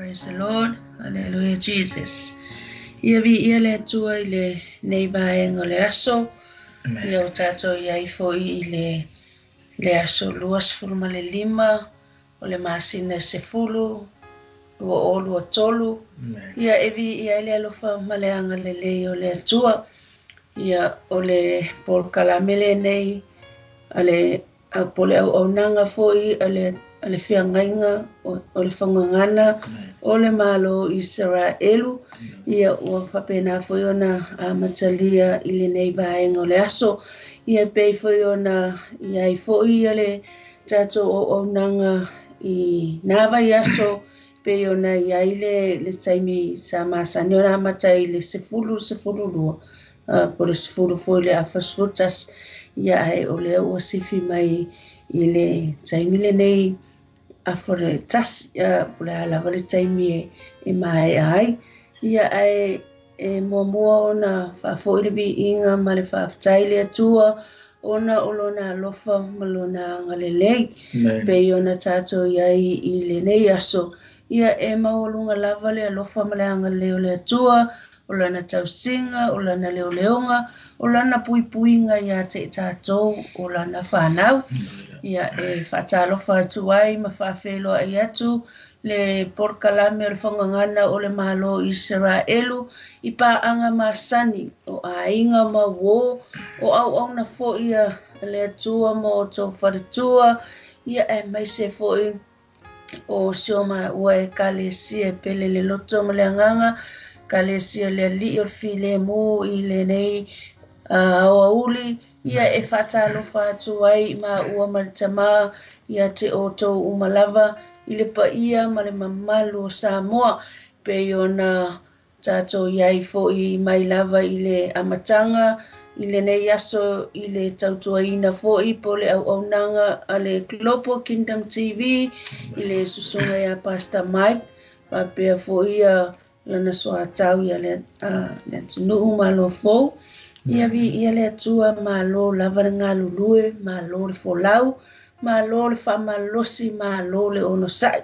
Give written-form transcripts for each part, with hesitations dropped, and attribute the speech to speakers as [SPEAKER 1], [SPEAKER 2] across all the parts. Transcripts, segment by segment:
[SPEAKER 1] Praise the Lord. Hallelujah Jesus. Ia viia le Atua i lenei vaega o le aso. Ia o tatou i ai foi i le aso 25 o le masina 10 2023. Ia e viia ai le alofa ma le agalelei o le Atua. Ia o le polokalame lenei a le po le auaunaga foi a le feagaiga o le fagagana o le Malo Isaraelu. Ia ua faapena foi ona amatalia i lenei vaega o le aso. Ia pei foi ona i ai foi ia le tatou auaunaga i nā vaiaso pei ona i ai le taimi sa masani ona amata i le 10, 12, po le 10 foi le afa 11. Ia ae o lea ua sifi mai i le taimi lenei afa le tasi, po le a lava le taimi e maea ai. Ia ae e muamua ona faafoi le viiga ma le faafetai le Atua ona o lona alofa ma lona agalelei pei ona tatou i ai i lenei aso. Ia e maualuga lava le alofa ma le agalelei o le Atua, o lana tausiga, o lana leoleoga, o lana puipuiga ia te i tatou, o lana whanau. Ia e faatalofa atu ai ma faafeiloai atu le polokalame o le fagagana o le Malo Isaraelu i paanga masani o aiga ma uō o auauna foi a le Atua ma o outou faletua. Ia aemaise foi o si o maua ekalesia e pele le loto ma le agaga, ekalesia le alii o le filemu i lenei aoauli. Ia e faatalofa atu ai maua ma le tamā ia te outou uma lava i le paia ma le mamalu o Samoa pei ona tatou i ai foi mai lava i le amataga i lenei aso i le tautuaina foi po le auaunaga a le Global Kingdom TV i le susuga ia Pastor Mike faapea foi ia lana soatau ia le atunuu malo fou. Ia viia le Atua, malo lava le galulue, malo le folau, malo le faamalosi, malo le onosai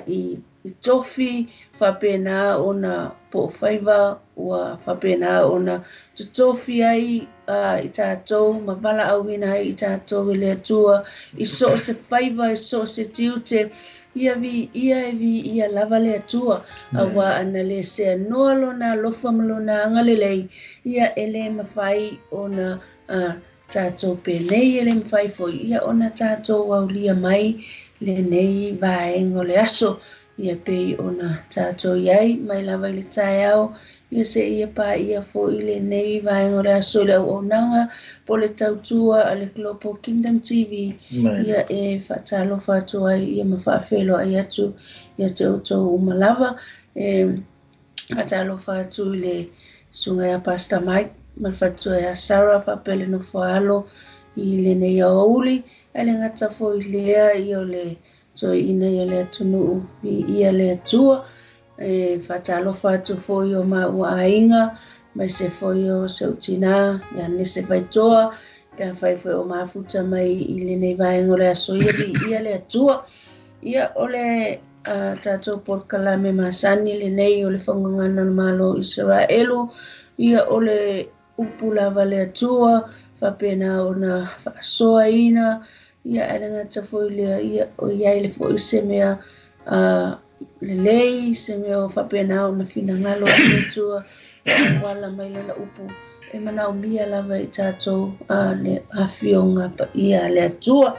[SPEAKER 1] i tofi faapena ona poofaiva ua faapena ona totofi ai i tatou ma valaauina ai i tatou e le Atua i so o se faiva, i so o se tiute. Ia viia e viia lava le Atua, aua ana le seanoa lona alofa ma lona agalelei, ia e le mafai ona tatou penei, e le mafai foi ia ona tatou aulia mai lenei vaega o le aso. Ia pei ona tatou i ai mai lava i le taeao, ia se ia paia foi lenei vaega o le aso i le auaunaga po le tautua a le Global Kingdom TV. Ia e faatalofa atu ai ia ma faafeiloai atu ia te outou uma lava. E faatalofa atu i le susuga ia Pastor Mike ma le faletua ia Sarah faapea le nofoaalo i lenei aoauli, ae le gata foi lea ia o le toeaina ia le atunuu viia le Atua. E faatalofa atu foi o maua aiga maise foi o seu tina ia Nese Vaitoa pe afai foi o mafuta mai i lenei vaega o le aso. Ia viia le Atua. Ia o le tatou polokalame masani lenei o le fagagana o le Malo Isaraelu. Ia o le upu lava le Atua faapena ona faasoaina. Ia ae le gata foi lea, ia o i ai le foi se mea lelei, se mea o faapena ona finagalo o le Atua e auala mai lana upu e manaomia lava i tatou le afioga paia a le Atua.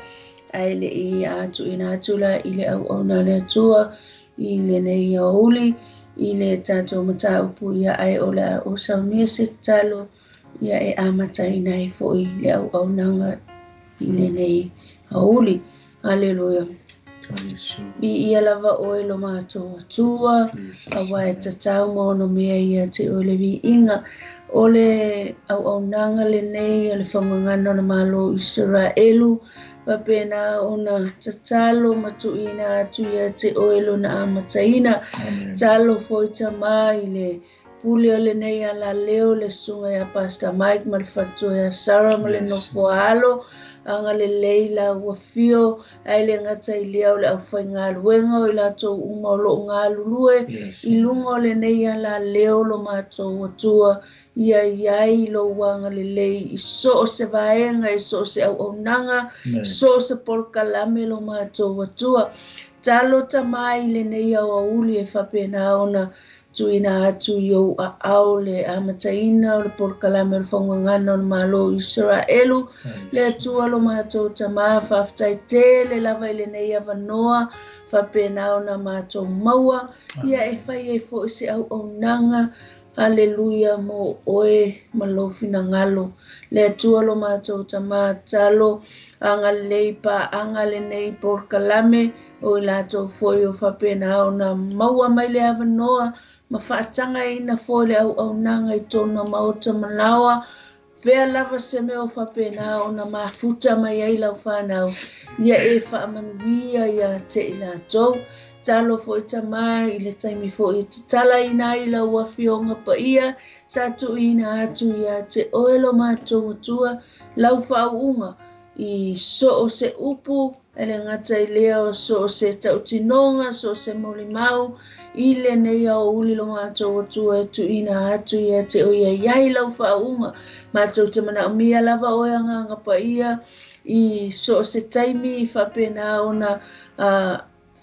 [SPEAKER 1] Ae le i tuuina atu la i le auauna a le Atua i lenei aoauli i le tatou mataupu, ia ae o le a ou saunia se tatalo ia e amataina ai foi le auaunaga i lenei aoauli. Haleluia. Viia lava oe lo matou Atua, aua e tatau ma ono mea ia te oe le viiga. O le auaunaga lenei o le fagagana o le Malo Isaraelu, faapena ona tatalo ma tuuina atu ia te oe lona amataina. Talo foi tamā i le Pule o lenei alaleo le susuga ia Pastor Mike ma le faletua ia Sarah ma le nofo a alo, agalelei lau afio, ae le gata i lea o le aufaigaluega o i latou uma o loo galulue i luga o lenei alaleo lo matou Atua, ia iai lou agalelei i so o se vaega, i so o se auaunaga, so o se polokalame lo matou Atua. Talo tamai lenei aoauli e faapena ona tuuina atu i ou aao le amataina o le polokalame o le faugagana o le Malo o Isaraelu. Le Atua lo matou Tamā, faafetai tele lava i lenei avanoa faapena ona matou maua, ia e fai ai foi se auaunaga, haleluia, mo oe ma lou finagalo. Le Atua lo matou Tamā, talo agalelei paaga lenei polokalame o i latou foi o faapena ona maua mai le avanoa ma faatagaina foi le auaunaga i totonu o maota malaoa. Fea lava se mea o faapena ona mafuta mai ai lau fanau, ia e faamanuia ia te i latou. Talo foi tamā i le taimi foi e tatalaina ai lau afioga paia, sa tuuina atu ia te oe lo matou Atua lau faauuga i so o se upu, e le gata i lea o so o se tautinoga, so o se molimau, i lenei aoauli lo matou Atua e tuuina atu ia te oe ia iai lau faauuga. Matou te manaomia lava oe agaga paia i so o se taimi faapena ona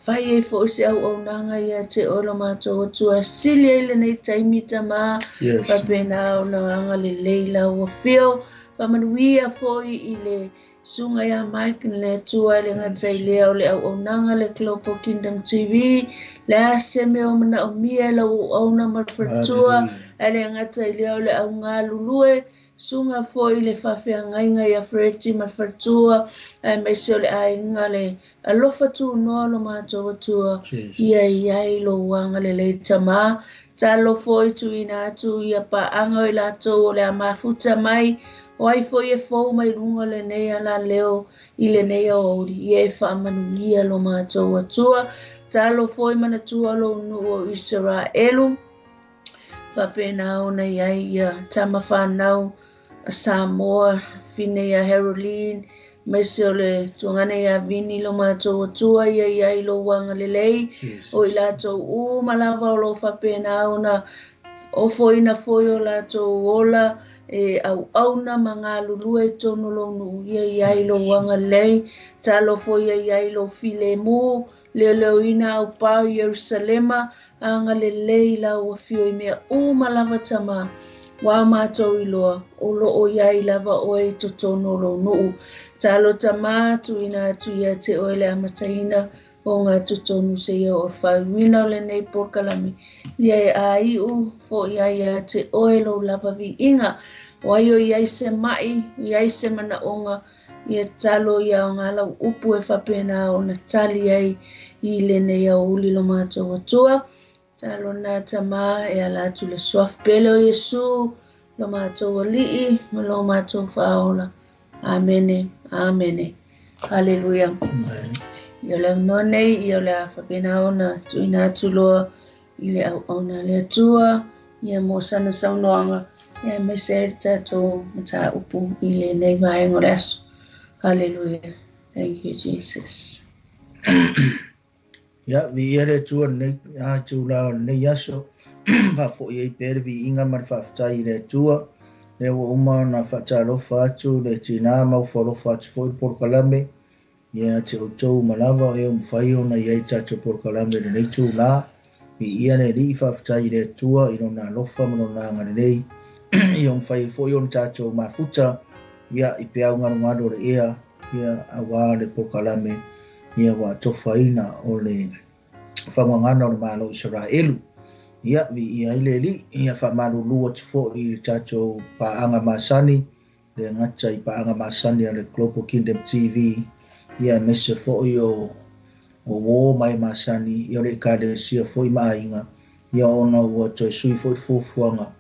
[SPEAKER 1] fai ai foi se auaunaga ia te oe lo matou Atua, sili ai lenei taimi tamā, faapena ona agalelei lau afio. Faamanuia foi i le susuga ia Mike le Atua, e le gata i lea o le auaunaga le Global Kingdom TV, le a se mea o manaomia e lau auauna ma le faletua, ae le gata i lea o le augalulue, susuga foi le faafeagaiga ia Fereti ma le faletua, aemaise o le aiga le alofa tunoa lo matou Atua, ia iai lou agalelei tamā. Talo foi tuuina atu ia paaga o i latou o le a mafuta mai, o ai foi e fou mai luga lenei alaleo i lenei aoauli, ia e faamanuia lo matou Atua. Talo foi manatua lou nuu o Isaraelu, faapena ona iai ia tama fanau a Samoa, fine ia Haroline, aemaise o le tuagana ia Vini lo matou Atua, ia iai lou agalelei, o i latou uma lava o lo faapena ona ofoina foi o latou ola, e auauna ma galulue i totonu o lou nuu, ia iai lou agalelei. Talo foi ia iai lou filemu, leoleoina au pao i Ierusalema, agalelei lau afio i mea uma lava tamā. Ua matou iloa, o loo iai lava oe i totonu o lou nuu. Talo tamā, tuuina atu ia te oe le amataina o ngā totonu se ia o faauiina o lenei polokalame. Ia e aiu foi ai ia te oe lou lava viiga. O ai o iai se mai, o iai se manaoga, ia talo ia o ngā lau upu e faapena ona tali ai i lenei aoauli lo matou Atua. Talo na tamā e ala atu le suafa pele o Iesu, lo matou Alii ma lo matou Faaola. Amene, amene. Haleluia. Ia o le avanoa nei, ia o le a faapena ona tuuina atu loa i le auauna a le Atua, ia mo sana saunoaga, ia aemaise ai le tatou mataupu i lenei vaega o le aso. Haleluia. Thank you, Jesus.
[SPEAKER 2] Ia, viia le Atua lenei itula o lenei aso, faafoi ai pea le viiga ma le faafetai i le Atua. Lea ua uma ona faatalofa atu le tinā ma ufalofa atu foi le polokalame. Ia te outou uma lava o ea ua mafai ona i ai tatou polokalame i lenei itula. Viia le Alii, faafetai i le Atua i lona alofa ma lona agalelei. Ia ua mafai ai foi ona tatou mafuta ia i peau galugalu o le ea, ia auā le polokalame ia ua atofaina o le faugagana o le Malo o Isaraelu. Ia viia ai le Alii, ia faamalulu atu foi i le tatou paaga masani, le gata i paaga masani a le Global Kingdom TV, ia aemaise foi o uō ma e masani, ia o le ekalesia foi ma aiga, ia ona ua toe sui foi le fuafuaga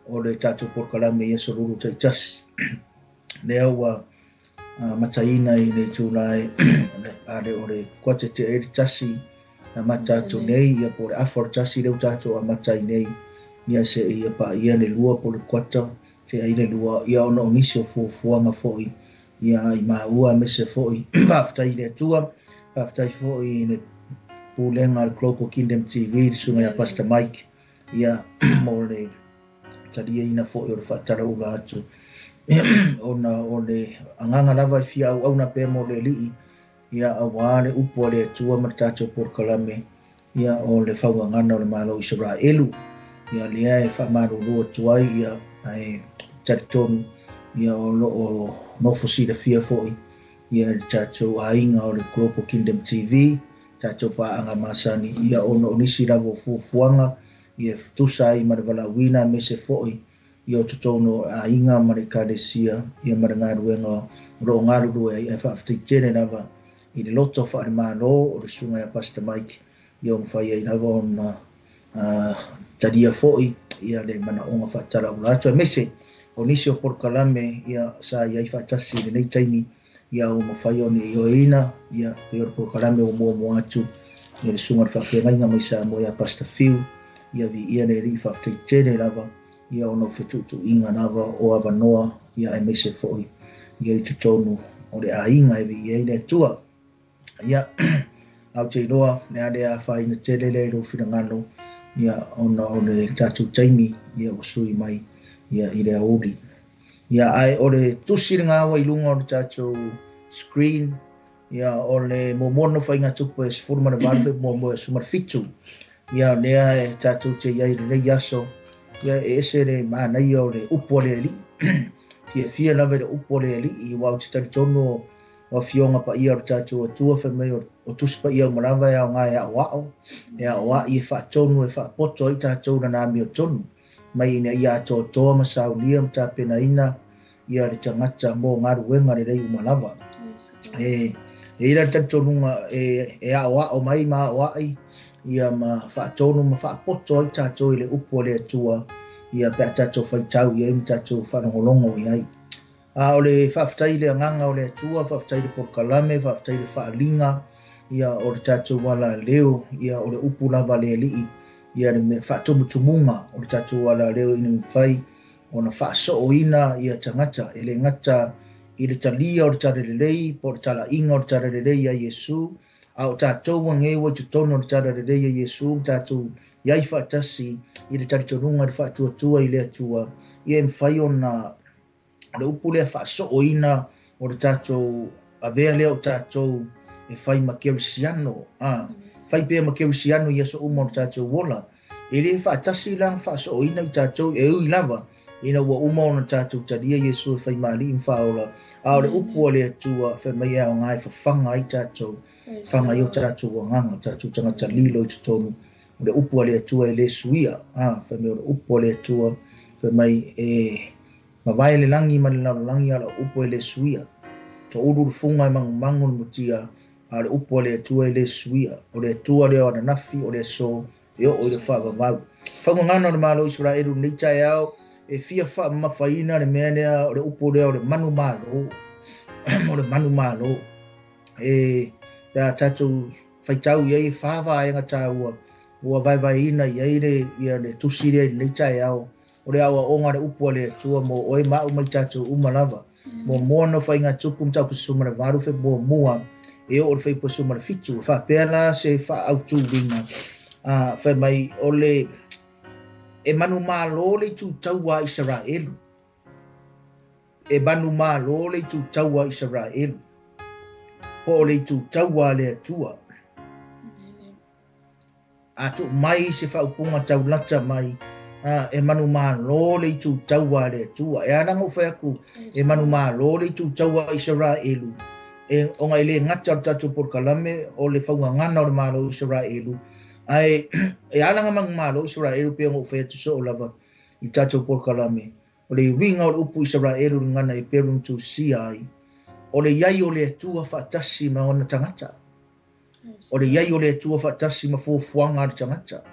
[SPEAKER 2] o le tatou polokalame i aso lulu taitasi. Lea ua amataina i le itula e ale o le kuata te e le tasi amata atu nei, ia po o le afa o le tasi lea ua tatou amata ai nei. Ia seia paia le 2 po o le kuata se ai le 2 ia ona o nisi o fuafuaga foi ia i maua aemaise foi faafetai i le Atua, faafetai foi i le pulega a le Global Kingdom TV, le susuga ia Pastor Mike, ia mo le taliaina foi o le faatalaula atu ona o le agaga lava e fia auauna pea mo le Alii, ia auā le upu a le Atua ma le tatou polokalame, ia o le faugagana o le Malo o Isaraelu. Ia lea e faamalulu atu ai, ia ae talitonu ia o loo nofo silafia foi ia le tatou aiga o le Global Kingdom TV, tatou paaga masani, ia ona o nisi lava o fuafuaga ia tusa ai ma le valaauina aemaise foi ia o totonu o aiga ma le ekalesia ia ma le galuega o loo galulue ai. Ae faafetai tele lava i le loto faalemalo o le susuga ia Pastor Mike, ia ua mafai ai lava ona talia foi ia le manaoga faatalaula atu aemaise o nisi o polokalame ia sa iai faatasi i lenei taimi, ia ua mafai ona ioeina ia pei o le polokalame ua muamua atu ia le susuga i le faafeagaiga mai Samoa ia Pastor Fiu, ia viia le Alii, faafetai tele lava ia ona o fetuutuuiga lava o avanoa ia aemaise foi ia i totonu o le aiga e viia ai le Atua. Ia au te iloa le a le afaina tele lea i lou finagalo, ia ona o le tatou taimi ia ua sui mai ia i le aoauli. Ia ae o le tusi le gaua i luga o le tatou screen, ia o le muamua no faiga tupe 18 fe muamua 17, ia lea e tatou te iai i lenei aso, ia e ese le manaia o le upu a le Alii. Fiafia lava i le upu a le Alii, ua au te talitonu o afioga paia o le tatou Atua fai mai o tusi paia uma lava e aoga e aoao, e aoai e faatonu e faapoto ai tatou lana amiotonu mai ina ia atoatoa ma saunia ma tapenaina ia le tagata mo galuega lelei uma lava. E i ai le talitonuga e aoao mai ma aoai ia ma faatonu ma faapoto ai tatou i le upu a le Atua, ia pe a tatou faitau i ai ma tatou faalogologo i ai. A o le faafetai i le agaga o le Atua, faafetai i le polokalame, faafetai i le faaliga ia o le tatou alaleo, ia o le upu lava a le Alii, ia le faatumutumuga o le tatou alaleo ina mafai ona faasooina ia tagata e le gata i le talia o le talalelei po o le talaiga o le talalelei ia Iesu, a o tatou ageu ai totonu o le talalelei ia Iesu, tatou iai faatasi i le talitonuga i le faatuatua i le Atua, ia e mafai ona le upu lea faasooina o le tatou avea lea o tatou e fai ma kerisiano, fai pea ma kerisiano i aso uma o le tatou ola. E le faatasi la faasooina i tatou e ui lava ina ua uma ona tatou talia Iesu e fai ma alii ma faaola, a o le upu a le Atua fai mai e aoga e fafaga ai tatou, faga ai o tatou agaga, tatou tagata lilo i totonu o le upu a le Atua e le suia. Fai mai o le upu a le Atua fai mai e mavae le lagi ma le lalolagi a o le upu e le suia. Toulu le fuga e magumagu le mutia, a o le upu a le Atua e le suia. O le Atua lea o ananafi, o le aso e oo i le faavavau. Faugagana o le Malo o Isaraelu lenei taeao e fia faamamafaina le mea lea o le upu lea o le manumalo. O le manumalo. E pe a tatou faitau i ai e fa vaega taua ua vaevaeina i ai le, ia le tusi lea i lenei taeao o le aoaoga le upu a le Atua mo oe ma au mai tatou uma lava. Muamua no faiga tupu mataupu 18 fe muamua e oo le faipu 17. Faapea la se faaautuliga fai mai o le e manumalo le itutaua a Isaraelu. E manumalo le itutaua a Isaraelu. Po o le itutaua a le Atua. A tuu mai se faaupuga taulata mai, e manumalo le itutaua a le Atua. E ala ona ou fai atu e manumalo le itutaua a Isaraelu, e ona e le gata o le tatou polokalame o le faugagana o le Malo o Isaraelu, ae e ala ona manumalo Isaraelu pei ona ou fai atu soo lava i tatou polokalame. O le uiga o le upu Isaraelu le gagana e pelu na tusia ai, o le iai o le Atua faatasi ma ona tagata. O le iai o le Atua faatasi ma fuafuaga a le tagata.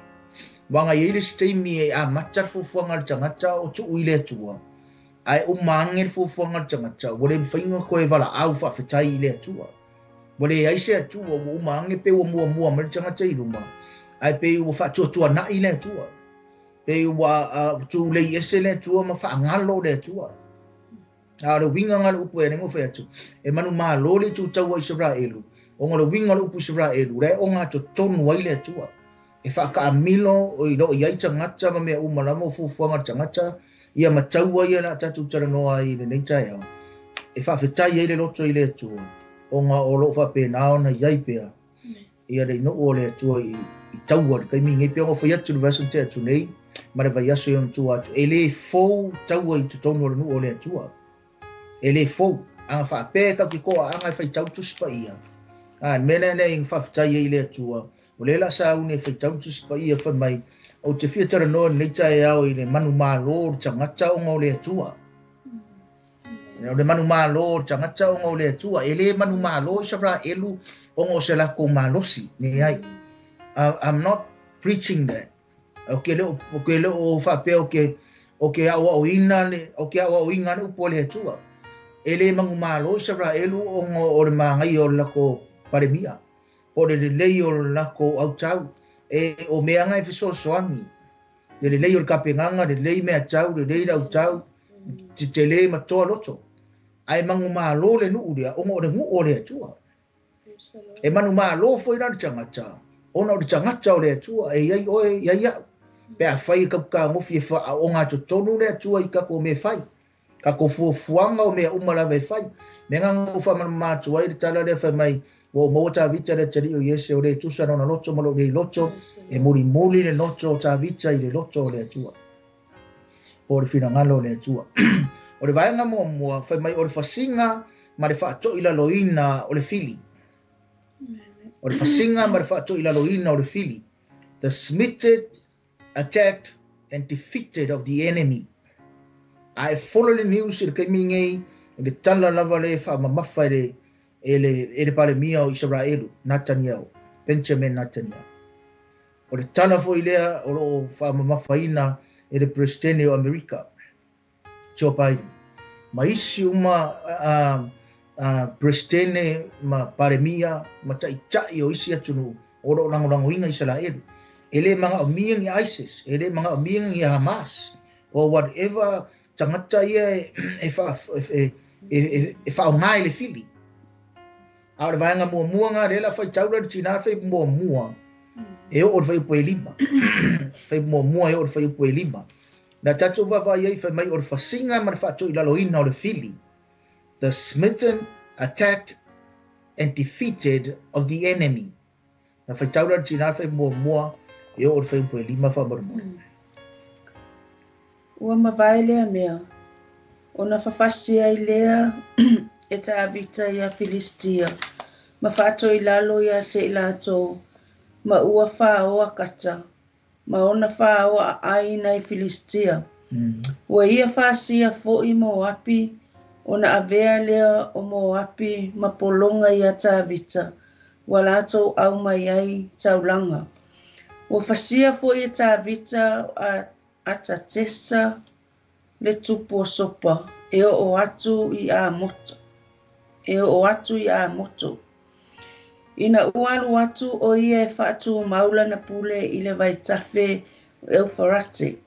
[SPEAKER 2] Uaga i ai le isi taimi e amata le fuafuaga a le tagata o tuu i le Atua, ae uma age le fuafuaga a le tagata, ua le mafai ona toe valaau faafetai i le Atua. Ua leai se Atua, ua uma age pe ua muamua mai le tagata i luma, ae pei ua faatuatuanai le Atua. Pei ua tulei ese le Atua ma faagalo le Atua. A o le uiga lena o le upu e ala ai ona ou fai atu, e manumalo le itutau a Isaraelu, ona o le uiga o le upu Isaraelu, la e ogatotonu ai le Atua. E faataamilo i lo i ai tagata ma mea uma lava o fuafuaga a le tagata, ia ma taua ia o le a tatou talanoa ai i lenei taeao, e faafetai ai le loto i le Atua, ona o lo o faapena ona i ai pea ia le nuu o le Atua i taua i le taimi nei. Pei ona ou fai atu i le vaiaso na tea atu nei ma le vaiaso i ona tua atu, e le fou taua i totonu o le nuu o le Atua. E le fou. Ana faapea e tatou te toaaga e faitau le Tusi Paia, a, le mea lea lea i faafetai ai i le Atua, o lea la sauni e faitau le Tusi Paia fai mai, ou te fia talanoa i lenei taeao i le manumalo o le tagata ona o le Atua. O le manumalo o le tagata ona o le Atua. E le manumalo Isaraelu ona o se latou malosi. Leai. I'm not preaching that. O ke leo, o ke leo o faapea o ke, o ke aoaoina le, o ke aoaoina le upu a le Atua. E le manumalo Isaraelu ona o le magaia o le latou palemia, po o le lelei o le latou autau. E o mea nga e fesoasoani. Le lelei o le tapenaga, lelei mea tau, lelei le autau, tetele ma toa loto. Ae manumalo le nuu lea, ona o le nuu o le Atua. E manumalo foi la le tagata, ona o le tagata o le Atua, e iai oe, iai au. Pe afai e tautatagofi e faaogatotonu le Atua i tatou mea fai, tatou fuafuaga o mea uma lava e fai. Mea na ou faamalama atu ai le tala lea fai mai, ua ou maua Tavita le atalii o Iese, o le tusa lona loto ma lou nei loto, e mulimuli le loto o Tavita i le loto o le Atua. Po o le finagalo o le Atua. O le vaega muamua, fai mai o le fasiga ma le faatoilaloina o le fili. O le fasiga ma le faatoilaloina o le fili. The smitten, attacked and defeated of the enemy. A e follow le news i le taimi nei, i le tala lava le faamamafa e le, e le, e le Palemia o Isaraelu, Netanyahu, Benjamin Netanyahu. O le tala foi lea o lo o faamamafaina e le Peresetene o Amerika, Joe Biden, ma isi uma Peresetene ma Palemia ma taitai o isi atunuu o lo o lagolagoina Isaraelu. E le manaomia ni ISIS, e le manaomia ni Hamas, or whatever tagata ia e faaaoga i le fili. A o le vaega muamua nga lea la faitau la le tina fai muamua e oo le fuaiupu e 5. Fai muamua e oo le fuaiupu e 5. Na tatou vaavaai ai fai mai o le fasiga ma le faatoilaloina o le fili. The smitten, attacked and defeated of the enemy. Na faitau la le tina fai muamua e oo le fuaiupu e 5 faamolemole.
[SPEAKER 1] Ua mavae lea mea, ona fafasi ai lea e Tavita ia Filistia, ma faatoilalo ia te i latou, ma ua whaoa kata, ma ona whaoa aai nai Filistia. Ua ia whasia foi Moapi, ona avea lea o Moapi ma polonga ia Tavita, ua latou au mai ai taulanga. Ua fasia foi e Tavita a Atatesa le tupu o Sopa, e oo atu i Amoto. E oo atu i Amoto. Ina ua alu atu o ia e faatu maulana pule i le vaitafe o Eufarate.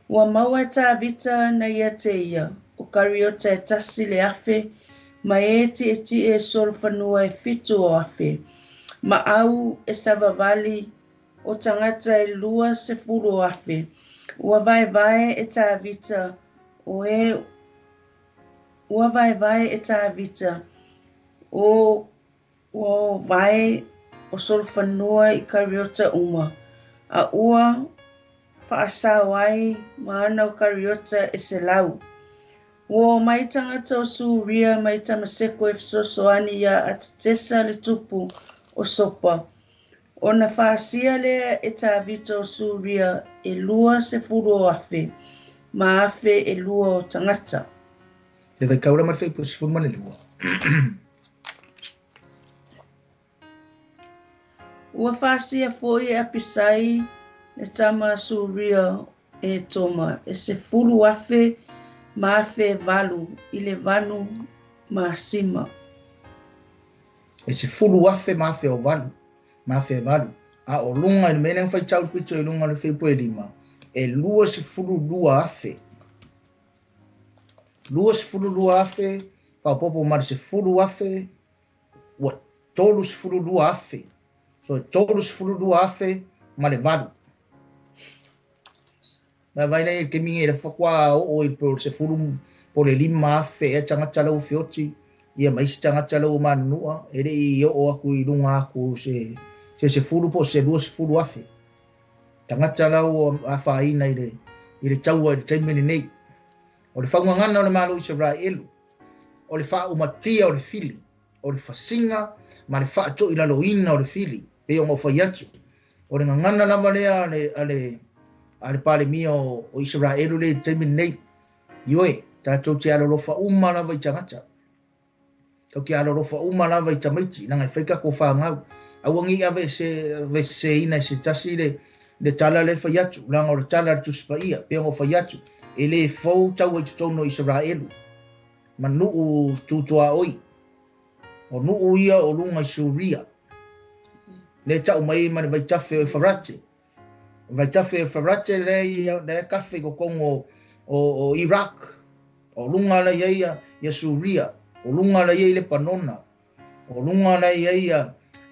[SPEAKER 1] Ua maua e Tavita na ia te ia, o Kariota e tasi le afe, ma e tietie e solofanua e 7 o afe. Ma au e savavali o tagata e 20 o afe. Ua vaevae e Tavita o e ua vaevae e Tavita o ua vae o solofanua i Kariota uma, a ua faasao ai ma ana o Kariota e 100. Ua o mai tagata o Suria mai Tamaseko e fesoasoani ia Atatesa le tupu o Sopa. Ona whaasia lea e Tavita o Suria e 20 o afe, ma afe e 2 o tangata.
[SPEAKER 2] Te vaikaura ma le fuaiupu 12.
[SPEAKER 1] Ua whaasia foi e Apisai le tama a Suria e Toma e 10 afe ma afe 8 i le vanu ma sima.
[SPEAKER 2] E 10 afe ma afe o valu. Ma afe 8. A o lunga i le mea lea faitau le pito i lunga o le fuaiupu e 5. E 22,000. 22,000 faaopoopo ma le 10,000 ua 32,000. So e 32,000 ma le 8. Ma vai nei te mingi le fakwa o i po se fulu po le 5,000 e tagata lau fioti ia mai se tagata lau manua e le i o aku i lunga aku se se fulu po se 20,000. Tagata lau afaina i le taua i le taimi nei. O le faugagana o le malo Israelu, o le faaumatia o le fili, o le fasiga ma le faatoilaloina o le fili, pe o ngofai atu. O le gagana lava lea a le palemia o Israelu le taimi nei. Ioe, tatou te alolofa uma lava i tagata. Tau ke alolofa uma lava i tamaiti, nanga e whaika ko whangau. Awangi ave se ina se tasi le tala le fai atu, langa o le tala le tusipaia, pe o fai atu. E le fou tau e tutono Israelu. Manuu tutua oi. O nuu ia o lunga i Suria. Le tau mai ma le vaitafe o Farate. Vaitafe o Farate le kafe ko kongo o Iraq. O lunga la ia ia Suria. O lunga la ia i Lebanona. O lunga la ia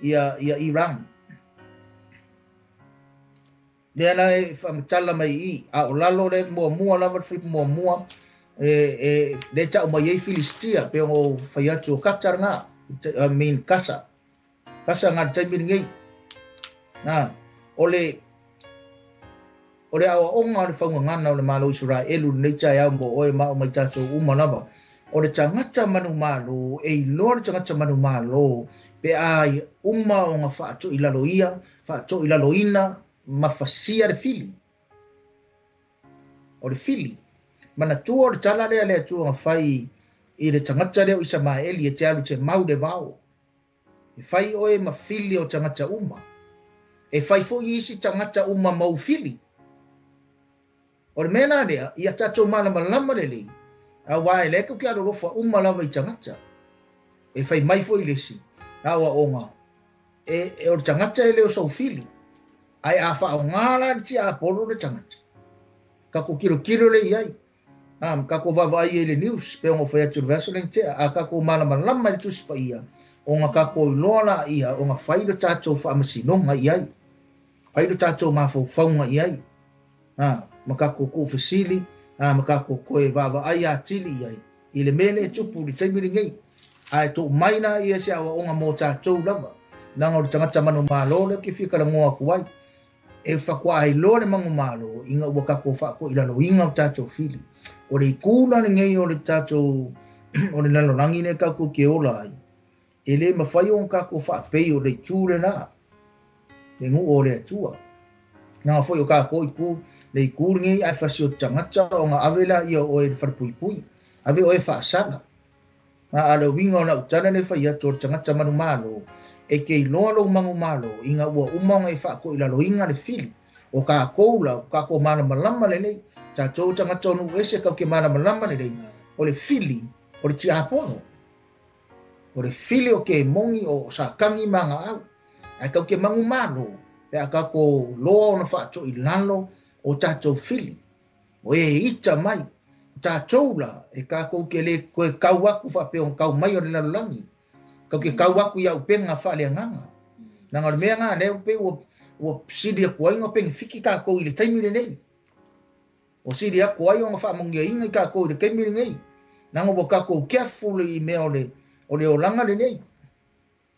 [SPEAKER 2] ia Iran. Lea la e whamatala mai i. A o lalo le mua mua lava le mua mua. E le tau mai ei Filistia. Pe o whai atu o Qatar ngā. I mean Kasa. Kasa ngā taimi ngei. Nā, o le awa onga o le whaungangana o le malo Israelu nei tai au mo oe ma o mai tātou uma lava. O le tangata manu malo, e iloa le tangata manu malo, pe ai uma o ngā whaatu i lalo ia, whaatu i lalo ina, ma fasia le fili. O le fili. Mana tua o le tala lea lea tua ngā whai i le tangata leo Isamaeli e te alu te mau le vao. E whai oe ma fili o tangata uma. E whai fo isi tangata uma mau fili. O le mea lea, ia tātou malamalama lelei. A wai le ke alolofa uma lava i tangata. E whai mai fo i lesi. Awa onga. E o le tangata e leo sau fili. Ai a wha o ngā la ti a polo le tangata. Ka ko kilo kilo le iai. Ka ko vava ai e le news. Pe ongo whai atu le vaso le tea. A ka ko malamalama le tusipa ia. O ngā ka ko iloa la ia. O ngā whai le tātou whaamasinoga i ai. Whai le tātou mawhaufaunga i ai. Ma ka ko ko fasili. Ma ka ko koe vava ai a tili i ai. I le mele e tupu le taimi le ngei. Ai tō maina ia se awa onga mō tātou lava. Nanga o le tangata manu malo le ki whika ngoa ku ai. E whakwa ai loa le mangu malo inga ua kako whako i lalo inga o tātou fili. O le ikuna le ngei o le tātou o le lalorangi ne kako ke ola ai. E le mawhai o kako whaapei o le tūre nā. Le ngu o le atua. Nanga foi o kako i ku le ikū ngei ai whasi o tangata o ngā avela ia o e wharapui. Ave o e whaasana. Ngā ale winga o na utana le whai atu o tangata manu malo. E ke iloa lo mangu malo inga ua umanga e whaako i lalo inga le fili. O ka koula, o ka ko malamalama lelei. Tātou tangata onu ese kau ke malamalama lelei. O le fili, o le tiapono. O le fili o ke mongi o sa kangi manga au. Ai kau ke mangu malo. Pe a ka ko loa ona whaato i lalo o tātou fili. O e ita mai. Tātou la e kākou ke le koe kau aku whapeo kau mai o le lalolangi. Kau ke kau aku ia upenga whaale nganga. Nanga mea ngā leo pe ua siri aku ai ngā pengi fiki kākou i le taimi le nei. O siri aku ai o ngā whaamongia inga i kākou i le taimi le nei. Nanga ua kākou careful i mea o le olanga le nei.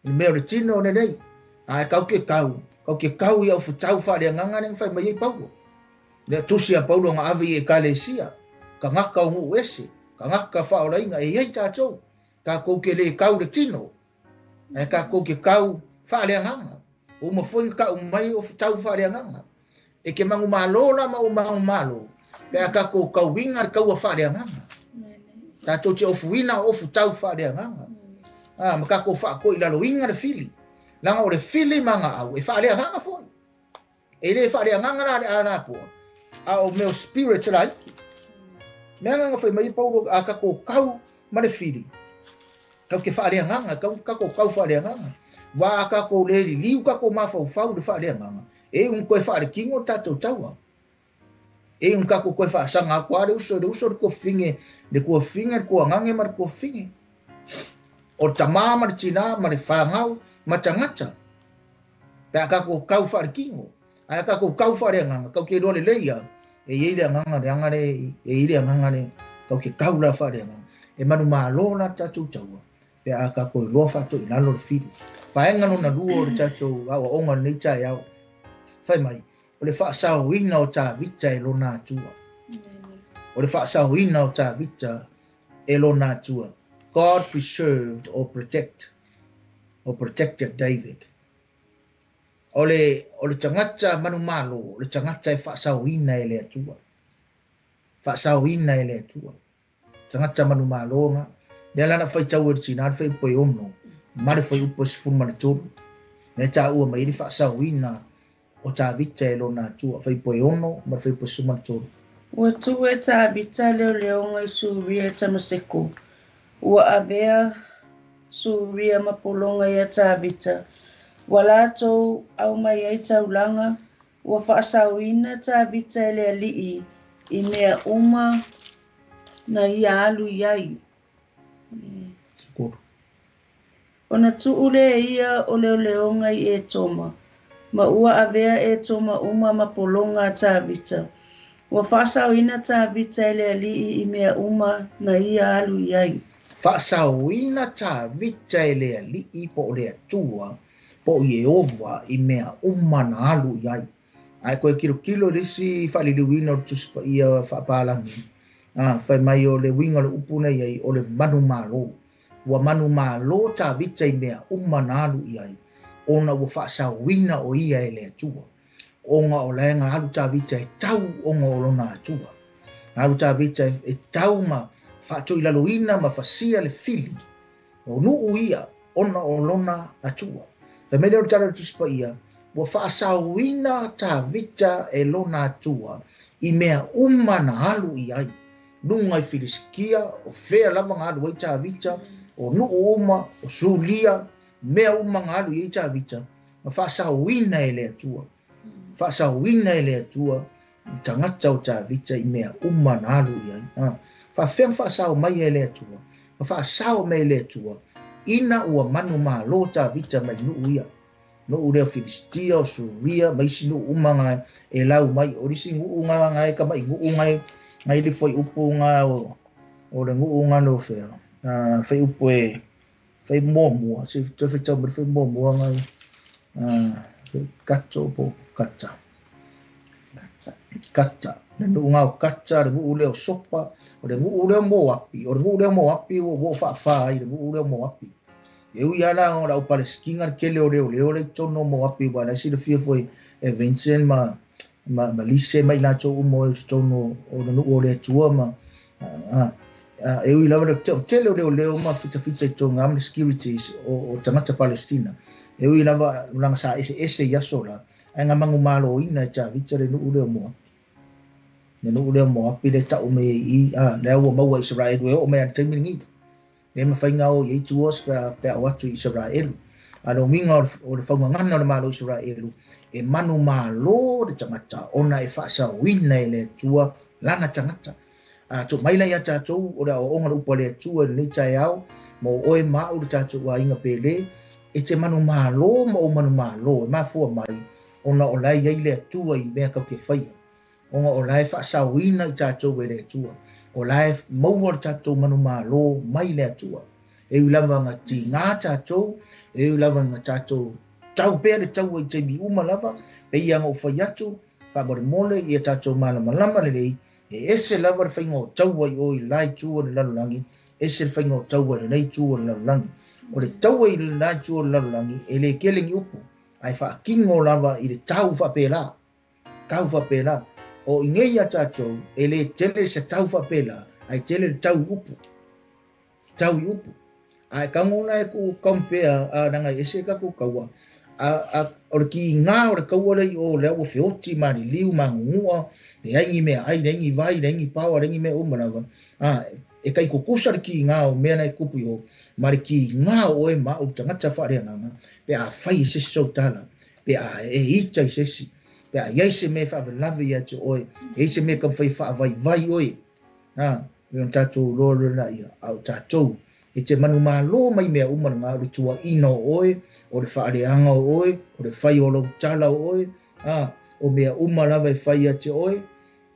[SPEAKER 2] I mea o le tino o le nei. Ai kau ke kau. Kau ke kau i au futau whaale nganga neng whai mai ei Paulo. Lea tusi a Paulo ngā awe i e kalesia. Ka ngaka o ngu ese, ka ngaka whaorainga e iei tātou. Ka kou ke le kau le tino, e ka kou ke kau whaalea nganga. O mawhoi ka umai o tau whaalea nganga. E ke mangu malo la ma o mangu malo. Pea ka kou kau winga kau a whaalea nganga. Tātou te ofuina ofu tau whaalea nganga. Ma ka kou whaako i lalo inga le fili. Langa o le fili manga au, e whaalea nganga foi. E le whaalea nganga la le anapoa. A o meo spirit laiki. Mea nganga whai mai Paulo a kako kau ma le fili. Kau ke whaalea nganga, kau kako kau whaalea nganga. Wā a kako le liu kako mawhau le whaalea nganga. E un koe whaale kingo tātou taua. E un kako koe whaasanga ako a le uso le kuafinge, le kuafinge, le kuangange ma le kuafinge. O tamā ma le tina ma le whangau ma tangata. Pea kako kau wharekingo. Aia kako kau whareanganga, kau ke roa le leia. E i le anganga le angare, e i le anganga le kau ke kau la whareanganga. E manu mālo la tātou taua. Pea kako i roa whātou i lalo le whiri. Paenga no na lua o le tātou awa onga nei tai au. Whai mai. O le whaasaoina o Tāvita e lona atua. O le whaasaoina o Tāvita e lona atua. God preserved or protect or protected David. O le tangata manumalo, o le tangata e whaasaoina e le atua. Whaasaoina e le atua. Tangata manumalo nga. Lea lana whai tau e tina, whai upo e ono. Mare whai upo e sifuru ma le tolu. Lea tā ua mai iri whaasaoina o Tāvita e lona atua, whai poe ono, ma whai poe suma le tolu.
[SPEAKER 1] Ua tu e Tāvita leo leonga i Suria e Tamaseko. Ua avea Suria mapolonga ia Tāvita. Ua lātou au mai ai taulanga, ua whaasauina Tāvita e le ali'i i mea uma na ia alu iai. Ona tuule e ia o leo leonga i e toma. Ma ua avea e toma uma mapolonga a Tāvita. Ua whaasauina Tāvita e le ali'i i mea uma na ia alu iai.
[SPEAKER 2] Whaasauina Tāvita e le ali'i po o le atua, po o Iehova i mea uma na alu iai. Ai koe kilo kilo lisi whaliliwina o tusipa ia whaapalangi. Whai mai o le winga le upuna iai o le manu malo. Ua manu malo Tāvita i mea uma na alu iai. Ona ua whaasauina o ia e le atua. Onga o laenga alu Tāvita e tau onga o lona atua. Alu Tāvita e tau ma whaatoi laloina ma whasia le fili. O nuu ia ona o lona atua. Whai mele o tara tusipa ia, ua whaasauina Tāvita e lona atua i mea uma na alu i ai. Nunga i Filisikia, o whea lava ngā alu ai Tāvita, o nuu uma, o Sulia, mea uma ngā alu i Tāvita, ma whaasauina e le atua. Whaasauina e le atua, tangata o Tāvita i mea uma na alu i ai. Whaawhea whaasau mai e le atua, ma whaasau mai e le atua, ina ua manu mālo Tāvita mai nuu ia. Nuu leo Filistia, o Suria, mai isi nuu uma ngai, e lau mai, o risi nguu ngā ngai, ka mai nguu ngai, ngai li whai upu ngā o le nguu ngā no whea. Whai upu e, whai mua, se te whai tau mai whai mua ngai, whai kato po kata.
[SPEAKER 1] Kata.
[SPEAKER 2] Kata. Le nuu ngā o kata, le nguu leo sopa, o le nguu leo moapi, o le nguu leo moapi, o wo whaawhaa ai, le nguu leo moapi. E ui ala o lau Palestina ke leo leo leo le tono moapi, wa la si le fia foi e Vincent ma Lise mai la tō umo e tono o le nuu o le atua ma e ui lava le tele leo leo ma fita fita i tō ngā securities o tangata Palestina. E ui lava langa sa ese ese i aso la, ai ngā mangu malo ina e Tāvita le nuu leo moapi. Le nuu leo moapi le tau me i, le aua maua Israel e o mea te mingi. Le mawhai ngā o i tuos pea o atu Israel. A lo minga o le whaungangana o le malo Israel, e manu malo le tangata, ona e whaasauina e le atua lana tangata. Tō maila ia tātou, o le aoonga le upa le atua le nei tai au, mo oe mau le tātou a inga pele, e te manu malo ma o manu malo, e mafua mai, ona o lai ai le atua i mea kau ke whaia. Ona o lai whaasauina i tātou e le atua. O lai maua le tātou manu malo mai le atua. E ui lava ngā ti ngā tātou, e ui lava ngā tātou tau pea le tau ai te mi uma lava, pe ia ngā whai atu, whamore mole i a tātou malamalama le lei, e ese lava le whainga o tau ai o i lai tua le lalulangi, ese le whainga o tau ai le nei tua le lalulangi. O le tau ai le lai tua le lalulangi, e le kelengi upu, ai whaakingo lava i le tau whapela, tau whapela. O i ngei a tātou, e le tele se tau whapela, ai tele le tau upu, tau i upu. Ai kangona e ku compare a nanga ese ka ku kaua. A o le ki ngā o le kaua lei o le au feoti ma ni liu ma ngungua, le aingi mea ai, le aingi vai, le aingi pawa, le aingi mea umalawa. E kai kukusa le ki ngā o mea nei kupu i o, ma le ki ngā o e ma o tangata whareanganga, pe a whai e sesi sau tala, pe a e ita i sesi. Pe a i ai se mea e faavelave ia te oe, e i ai se mea e taumafai e faavaivai oe, a, e ona tatou iloa loa lea, a o tatou, e te manumalo mai mea uma lena, o le tuuaiina o oe, o le faaleaga o oe, o le fai o lou tala o oe, a, o mea uma lava e fai ia te oe,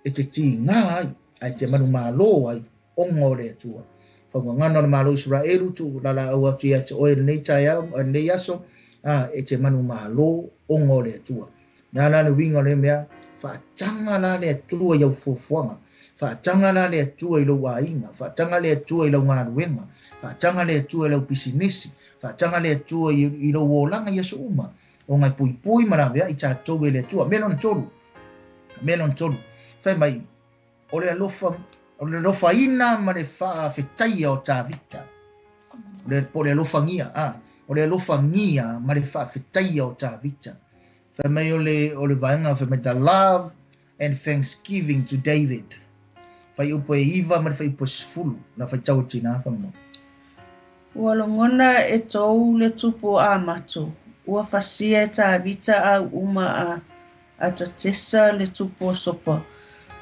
[SPEAKER 2] e te tiga ai, ae te manumalo ai, ona o le Atua. Faugagana o le Malo o Isaraelu, tuulalaau atu ia te oe lenei taeao, lenei aso, a, e te manumalo ona o le Atua. Le a la le uiga o lea mea, faataga la le Atua i au fuafuaga, faataga la le Atua i lou aiga, faataga le Atua i lau galuega, faataga le Atua i lau pisinisi, faataga le Atua i lou olaga i aso uma, ona e puipui ma laveai tatou e le Atua. Mea lona tolu, mea lona tolu, fai mai, o le alofa, o le alofaina ma le faafetaia o Tavita. Po o le alofagia, a, o le alofagia ma le faafetaia o Tavita. Fai mai o le vaega, fai mai, the love and thanksgiving to David. Fuaiupu e 9 ma le fuaiupu e 10, na faitau e tina faamolemole.
[SPEAKER 1] Ua logona e Tou le tupu o Amato, ua fasia e Tavita au uma a Atatesa le tupu o Sopa.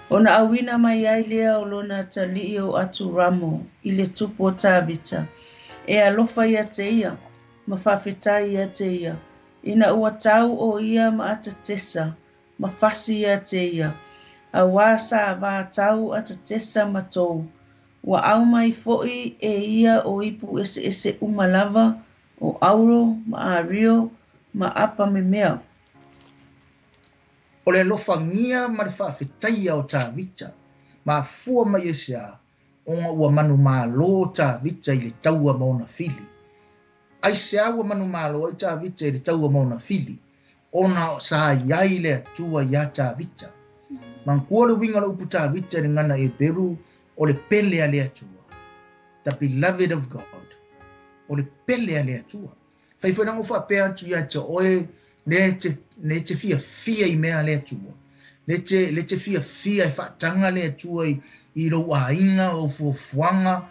[SPEAKER 1] Ona auina mai ai lea o lona atalii o Aturamo i le tupu o Tavita. E alofa ia te ia, ma faafetai ia te ia. Ina ua tau o ia ma Atatesa, ma fasi ia te ia. Auā sa vatau Atatesa ma Tou. Ua au mai foi e ia o ipu eseese uma lava, o auro, ma ario, ma apa memea.
[SPEAKER 2] O le alofagia ma le faafetaia o Tavita, mafua mai e se a, ona ua manumalo Tavita i le taua ma ona fili. Ai se a ua manumalo ai Tavita i le taua ma ona fili, ona sa i ai le Atua ia Tavita. Manatua le uiga o le upu Tavita i le gagana Heperu, o le pele a le Atua. The beloved of God. O le pele a le Atua. Fai foi lana faapea atu ia te oe, le te fiafia i mea a le Atua. Le te fiafia e faataga le Atua i lou aiga, o fuafuaga,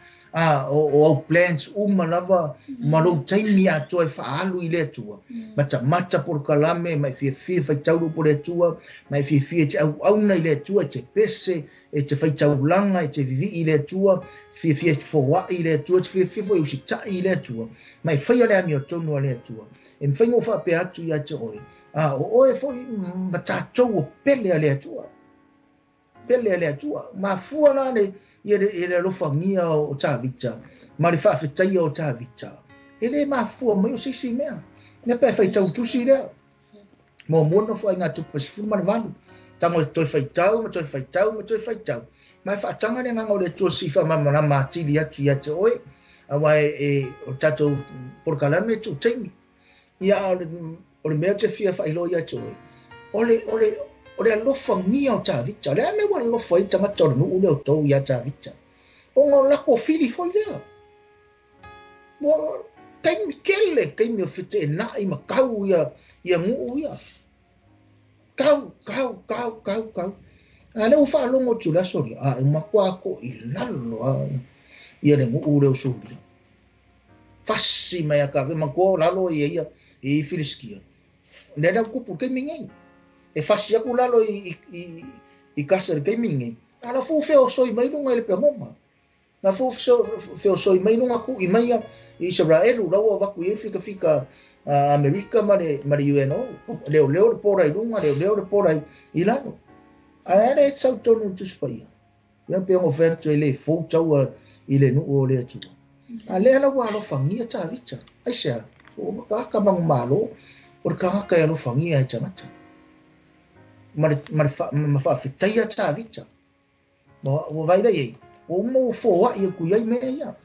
[SPEAKER 2] o au plans uma lava, ma lou taimi atoa e faaalu i le Atua. Matamata polokalame, ma e fiafia faitau po le Atua, ma e fiafia e te auauna i le Atua, e te pese, e te faitaulaga, e te vivii i le Atua, e fiafia e te foai i le Atua, e te fiafia foi e usitai i le Atua, ma e faia le amiotonu a le Atua. E mafai ona ou faapea atu ia te oe, a, o oe foi ma tatou o pele a le Atua. Pele a le Atua. Mafua la le le alofagia o Tavita, ma le faafetaia o Tavita. E le mafua mai o se isi mea. Mea pe faitau tusi lea. Muamua na foi ngā tupu 18. Tango e toe faitau, ma toe faitau, ma toe faitau. Ma e faataga le agaga o le Atua si faamalamalama atili atu ia te oe. Aua e o tatou polokalame e tuu taimi. Ia o le mea te fia faailoa ia te oe. O le alofagia o Tavita. O le a mea ua alofa ai tagata o le nuu lea o tou ia Tavita. Ona o lako fili foi lea. Ua taimi kele, taimi o fetenai ma kau ia nuu ia. Kau, kau, kau, kau, kau. A lea ua faalogo atu le aso lea, a e matua ako i lalo a ia le nuu lea o Suria. Fasi mai a kawe, matua o lalo ia ia i Filistia. Lea lea kupu taimi nei. E fasi aku lalo i kasa le taimi nei. A la fu feo soi mai lunga i le peagoga. Na fu feo soi mai lunga ku i mai i Israelu, lau vaku i fika fika Amerika ma le UNO. Leo leo le pora i lunga, leo leo le pora i lalo. Ae le sau tonu tusi paia. Ia pe ngo whentu e le fou taua i le nuu o le Atua. A lea la ua alofagia Tavita. Ai sea, o makaka manumalo, o le kagaka e alofagia e tagata. Ma faafetaia Tavita. Ua vaai lea i ai, ua uma ua foai aku i ai mea ia.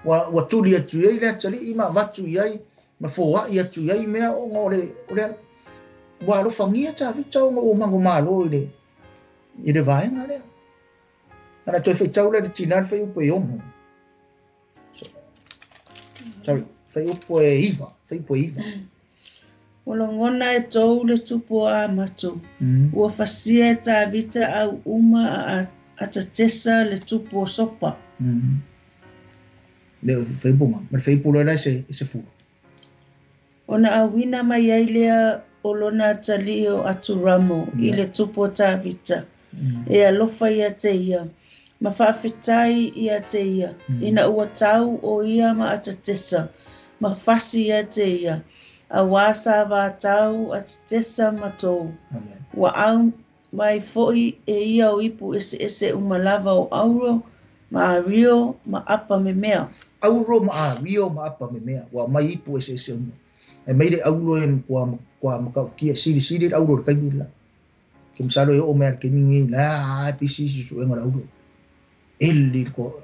[SPEAKER 2] Ua tuli atu i ai le atalii ma avatu i ai, ma foai atu i ai mea ona o le ua alofagia Tavita ona ua manumalo i le vaega lea. Ana toe faitau lea le tina le fuaiupu e 6. Sorry, fuaiupu e 9, fuaiupu e 9.
[SPEAKER 1] Ua logona e Tou le tupu o Amato. Ua fasia e Tavita au uma a Atatesa le tupu o Sopa.
[SPEAKER 2] Le fuaiupuga, ma le fuaiupu lea e 10.
[SPEAKER 1] Ona auina mai ai lea o lona atalii o Aturamo i le tupu o Tavita. E alofa ia te ia, ma faafetai ia te ia, ina ua tau o ia ma Atatesa, ma fasi ia te ia, auā sa vatau Atatesa ma Tou. Ua au mai foi e ia o ipu eseese uma lava o auro, ma ario, ma apa memea.
[SPEAKER 2] Auro ma ario ma apa memea. Ua mai ipu eseese uma. E mai le auro e kua makaukia sili sili le auro le kaimi la. Ke masalo e o mea le kaimi ngi la pisi si suenga le auro. Eli ko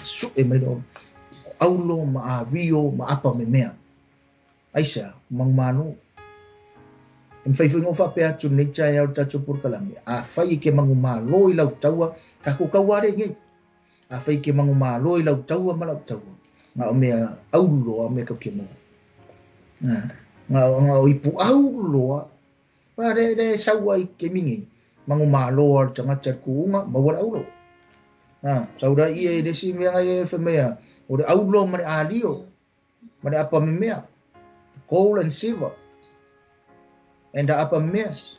[SPEAKER 2] su e mai le auro ma ario ma apa memea. Aisa mangmano. E mwhai whaingo whapea atu nei chai au tato purkalame. A whai ke mangu malo i lau taua, ka ko kauare ngai. A whai ke mangu malo i lau taua ma lau taua. Ngā o mea auloa mea kau ke mo. Ngā o ipu auloa. Pa re re saua i ke mingi. Mangu malo ar tangata kuunga, mawara aulo. Saura ia e resi mea ngai e whamea. O re aulo ma re alio. Ma re apa memea. Gold and silver. And the upper mess.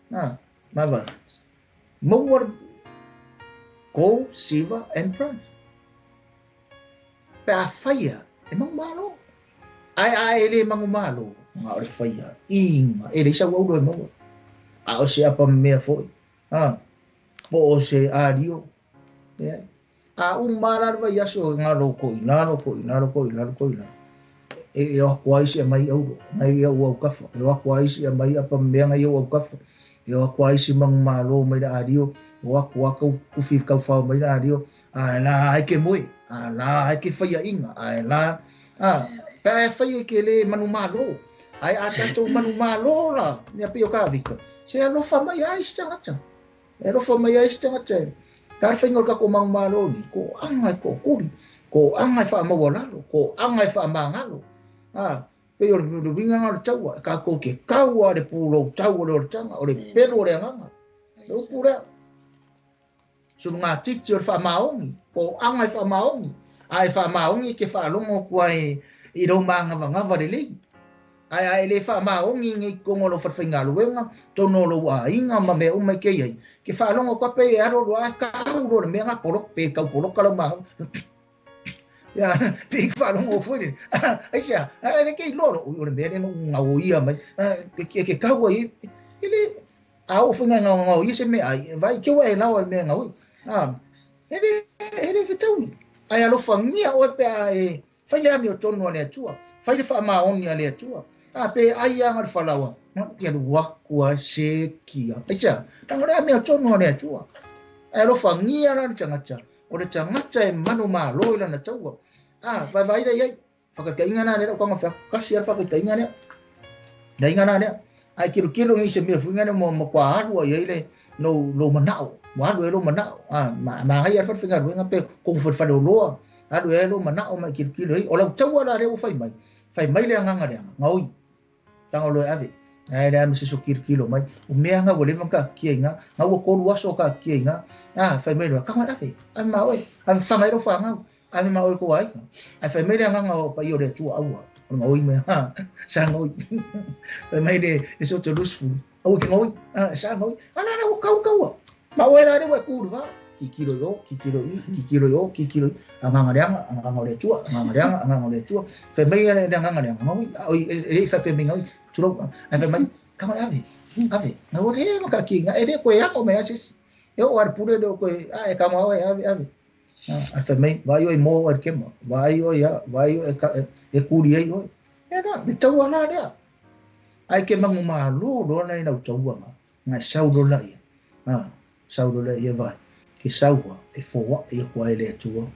[SPEAKER 2] Mava. Maua gold, silver, and bronze. Pe a whaia, e mangumalo. Ai ai ele mangumalo. Ngā ore whaia. Inga, ele isa waulo e maua. A o se apa mea foi. Po o se ario. A umara vai aso ngā loko i, ngā loko i, ngā loko i, ngā loko i, ngā. E o ako ai si a mai auro, ngai au au kafa. E o ako ai si a mai apa mea ngai au au kafa. E o ako ai si mangumalo mai la ario. O ako ako kufi kauwhao mai la ario. A la ai ke moe. A la ai ke whaia inga. A la... A pe whaia ke le manumalo. Ai a tātou manumalo la. Mea pio ka vika. Se alofa mai ai si tangata. E alofa mai ai si tangata. Ka whainga o kako mangumalo ni. Ko anga ko kuri. Ko anga e wha lalo. Ko anga e wha mangalo. Pe o le winga ngā le taua, ka kō ke kaua le pūrou taua le o le tanga, o le pelo o le anganga. Le upu rea. Sulu ngā titi o le whaamaongi, ko anga e whaamaongi. A e whaamaongi ke whaalongo kua e i rau maangavangawa le lei. Ai ai le whaamaongi ngai kongo lo whatwhainga luenga, tono lo a inga ma mea umai ke iai. Ke whaalongo kua pe e aro roa kau ro le mea ngā porok, pe kau poroka lau maangawa. Ya, pe whaalongo fwere. Aisa, le kei loro, o le mea ngā o ia mai, ke kaua i, ke le, a o whainga ngā ngā o ia se mea ai, vai ke wa e lawa mea ngā oi. Ele whitaui. Ai alofa ngia oe pe a e, whai le ami o tonu a le atua, whai le whaamaoni a le atua. A pe ai anga le whalawa, ia le wakua se kia. Aisa, tanga le ami o tonu a le atua. Ai alofa ngia la le tangata, o le tangata e manu malo i lana taua. Vai vai le iai, whakatainga nā lera, ukanga whakasi ara whakatainga lea. Dainga nā lea. Ai kilo kilo ngi se mea fuinga lea mo kwa alua iai le lo manao. Mo alu e lo manao. Ma ngai ara whakawhinga luenga pe kongu whawhare o loa. Alu e lo manao mai kilo kilo hei. O lau taua la lea o whai mai. Whai mai le anganga lea. Ngaoi. Tanga loe ave. Ai lea mese so kilo kilo mai. O mea ngā wale ka kia inga. Ngā ua kolu aso ka kia inga. Whai mai loa. Kanga ave. Ave ma oe. Ave whangai ro whangau. Ave ma oe ko ai. Ai whai mai le anganga o pai o le atua aua. O ngaoi mai. Sa ngaoi. Whai mai le so te lusfulu. Au ke ngaoi. Sa ngaoi. Ana na o kau kaua. Ma oe la rewa kuru va. Kikiro yo, kikiro i, kikiro yo, kikiro i. Anganga leanga, anganga le atua, anganga leanga, anganga le atua. Whai mai le anganga leanga ngaoi. Oi e whai pe ngaoi. Turau. Ai whai mai. Kanga ave. Ave. Ngā o le maka ki ngā. E le koe ako me asis. E o ar pure le koe. E kama oe ave ave. Ai whai mai. Vai oi mō ar kema. Vai oi ara. Vai oi e kuri ei oi. E rā, le taua la lea. Ai ke mangu malo loa nei lau taua ngā. Ngā saulo la ia. Saulo la ia vai. Ke saua e fōa e kua e le atua.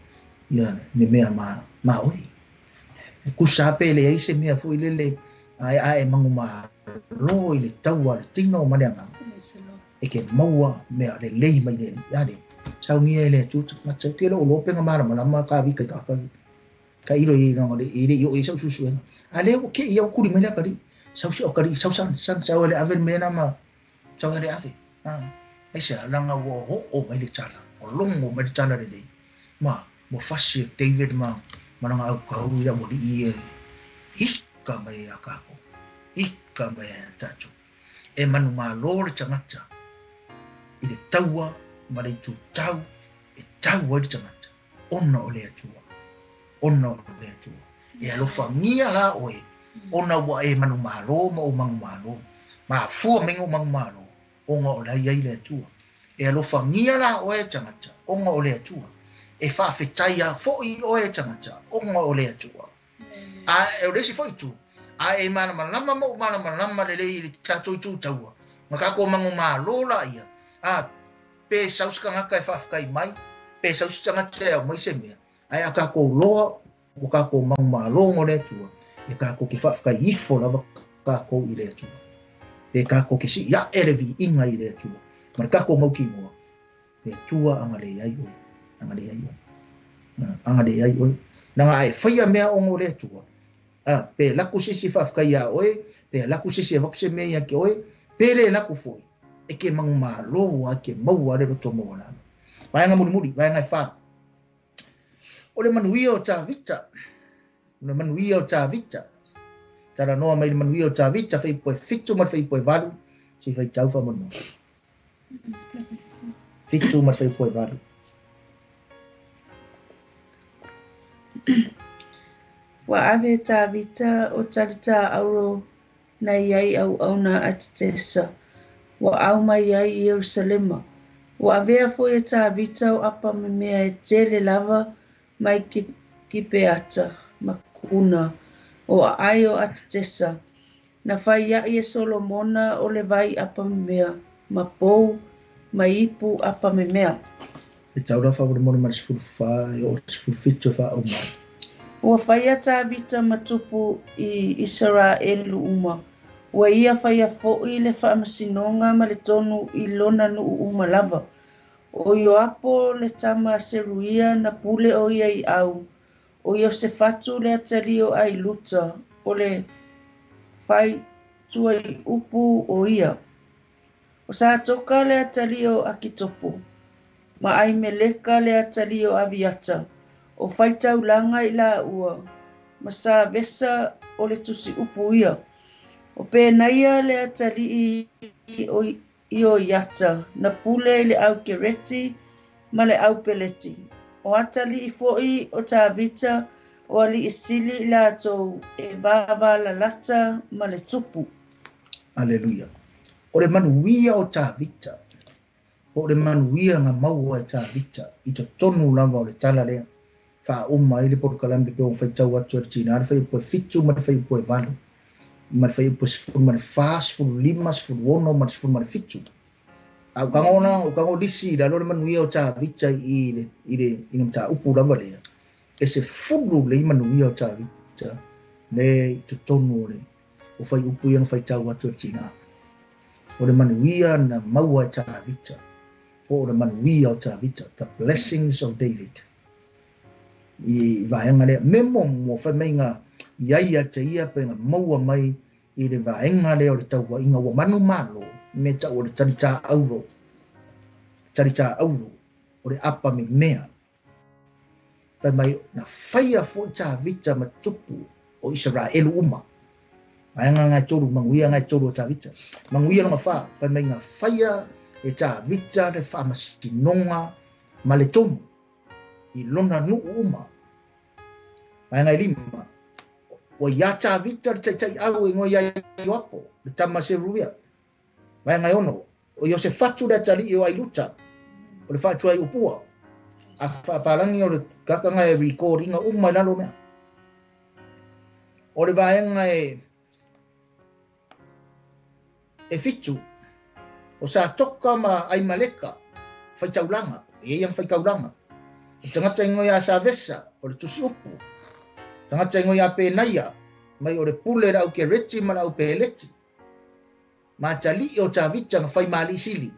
[SPEAKER 2] Ia me mea ma oi. Kusa pe le ai se mea fui lele. Ai ai mangu malo i le taua le tino o male anga. E ke maua mea le lei mai le li. Saungia e le atua. Matau ke lo lopenga mara malama ka vika ka ka. Ka iro i ranga le i le i o i sau susuenga. A leo ke ia o kuri mai lea kari. Sau si o kari, sau san, san, sau ele ave mea nama. Sau ele ave. Aisa, langa wo ho o mai le tala. O longo mai le tala le lei. Ma, mo fasi e David ma, mananga au kau i la wali i e. Hika mai a kako. Ika mai ai a tatou. E manumalo le tagata i le taua ma le itutau e tau ai le tagata ona o le Atua. Ona o le Atua. E alofagia la oe ona ua e manumalo ma ou manumalo. Mafua mai ou manumalo ona o la e i ai le Atua. E alofagia la oe tagata ona o le Atua. E faafetaia foi oe tagata ona o le Atua. A o le isi foi itu, a e malamalama ma ou malamalama lelei i le tatou itu taua, ma tatou manumalo laia, a pe sau se tagata e faafetai mai, pe sau se tagata e aumai se mea, ae a tatou loa ua tatou manumalo ona o le Atua, e tatou te faafetai ifo lava tatou i le Atua. Pe tatou te si'ia'e le viiga i le Atua ma le tatou mautinoa, le Atua agalelei ai oe, agalelei ai oe, agalelei ai oe. Leaga a e faia mea ona o le Atua, a pe laku se isi e faafetai iā oe, pe laku se isi e avatu se mea ia te oe, pe le laku foi, e te manumalo lava, e te maua lava le loto maualalo. Vaega mulimuli, vaega e 4. O le manuia o Tavita. O le manuia o Tavita. Talanoa mai le manuia o Tavita, fuaiupu e 7 ma le fuaiupu e 8, se i faitau faamolemole. 7 ma le fuaiupu e 8.
[SPEAKER 1] Ua ave e Tavita o talita auro na i ai auauna a Tetesa, ua au mai ai i Ierusalema. Ua avea foi e Tavita o apa me mea e tele lava mai Kipeata, ma Kuna, o aai o Atetesa. Na fai ai e Solomona o le vai apa me mea, ma pou, ma ipu apa me mea.
[SPEAKER 2] E tau la faamolemole ma le 14 e oo i le 17 o faauma.
[SPEAKER 1] Ua faia Tavita ma tupu i Isaraelu uma. Ua ia faia foi le faamasinoga ma le tonu i lona nuu uma lava. O Ioapo le tama a Seruia na pule o ia i au. O Iosefatu le atalii o Ailuta, o le fai tuaiupu o ia. O Satoka le atalii o Akitopo, ma Aimeleka le atalii o Aviata, o faitaulaga i laua, ma Savesa o le tusiupu ia. O Penaia le atalii o Ioiata, na pule i le au Kereti ma le au Peleti. O atalii foi o Tavita o alii sili i latou e vavalalata ma le tupu.
[SPEAKER 2] Aleluia. O le manuia o Tavita, po o le manuia na maua e Tavita i totonu lava o le tala lea, faauma ai le polokalame pe ona faitau atu e le tinā le fuaiupu e 7 ma le fuaiupu e 8, ma le fuaiupu e 14, 15, 16 ma le 17. A o tago o tago lisi i lalo le manuia o Tavita i le i le i le mataupu lava lea, e sefulu lelei manuia o Tavita le i totonu o le o fuaiupu ia na faitau atu e le tinā. O le manuia na maua e Tavita, po o le manuia o Tavita, the blessings of David. I vaega lea, me muamua fai mai ga i ai ia te ia pe ga maua mai i le vaega lea o le tauaiga ua manumalo me ta'u o le talitā auro, talitā auro o le apa memea. Fai mai na faia foi Tavita ma tupu o Isaraelu uma. Vaega ga e tolu, manuia ga e tolu o Tavita. Manuia lona 4, fai mai ga faia e Tavita le faamasinoga ma le tonu i lona nuu uma. Vaega e 5, ua iā Tavita le taitai'au e igoa ia Ioapo, le tama Seruia. Vaega e 6, o Iosefatu le atalii o Ailuta, o le faatuaiupua. A faapalagi o le kakaga e record inga uma i lalo mea. O le vaega e 7, o Satoka ma Aimaleka, faitaulaga, e ia faitaulaga. O tagata igoa ia Savesa, o le tusiupu. Tagata igoa ia Penaia, mai o le pule le au Kereti ma le au Peleti. Ma atalii o Tavita na fai maali'i sili.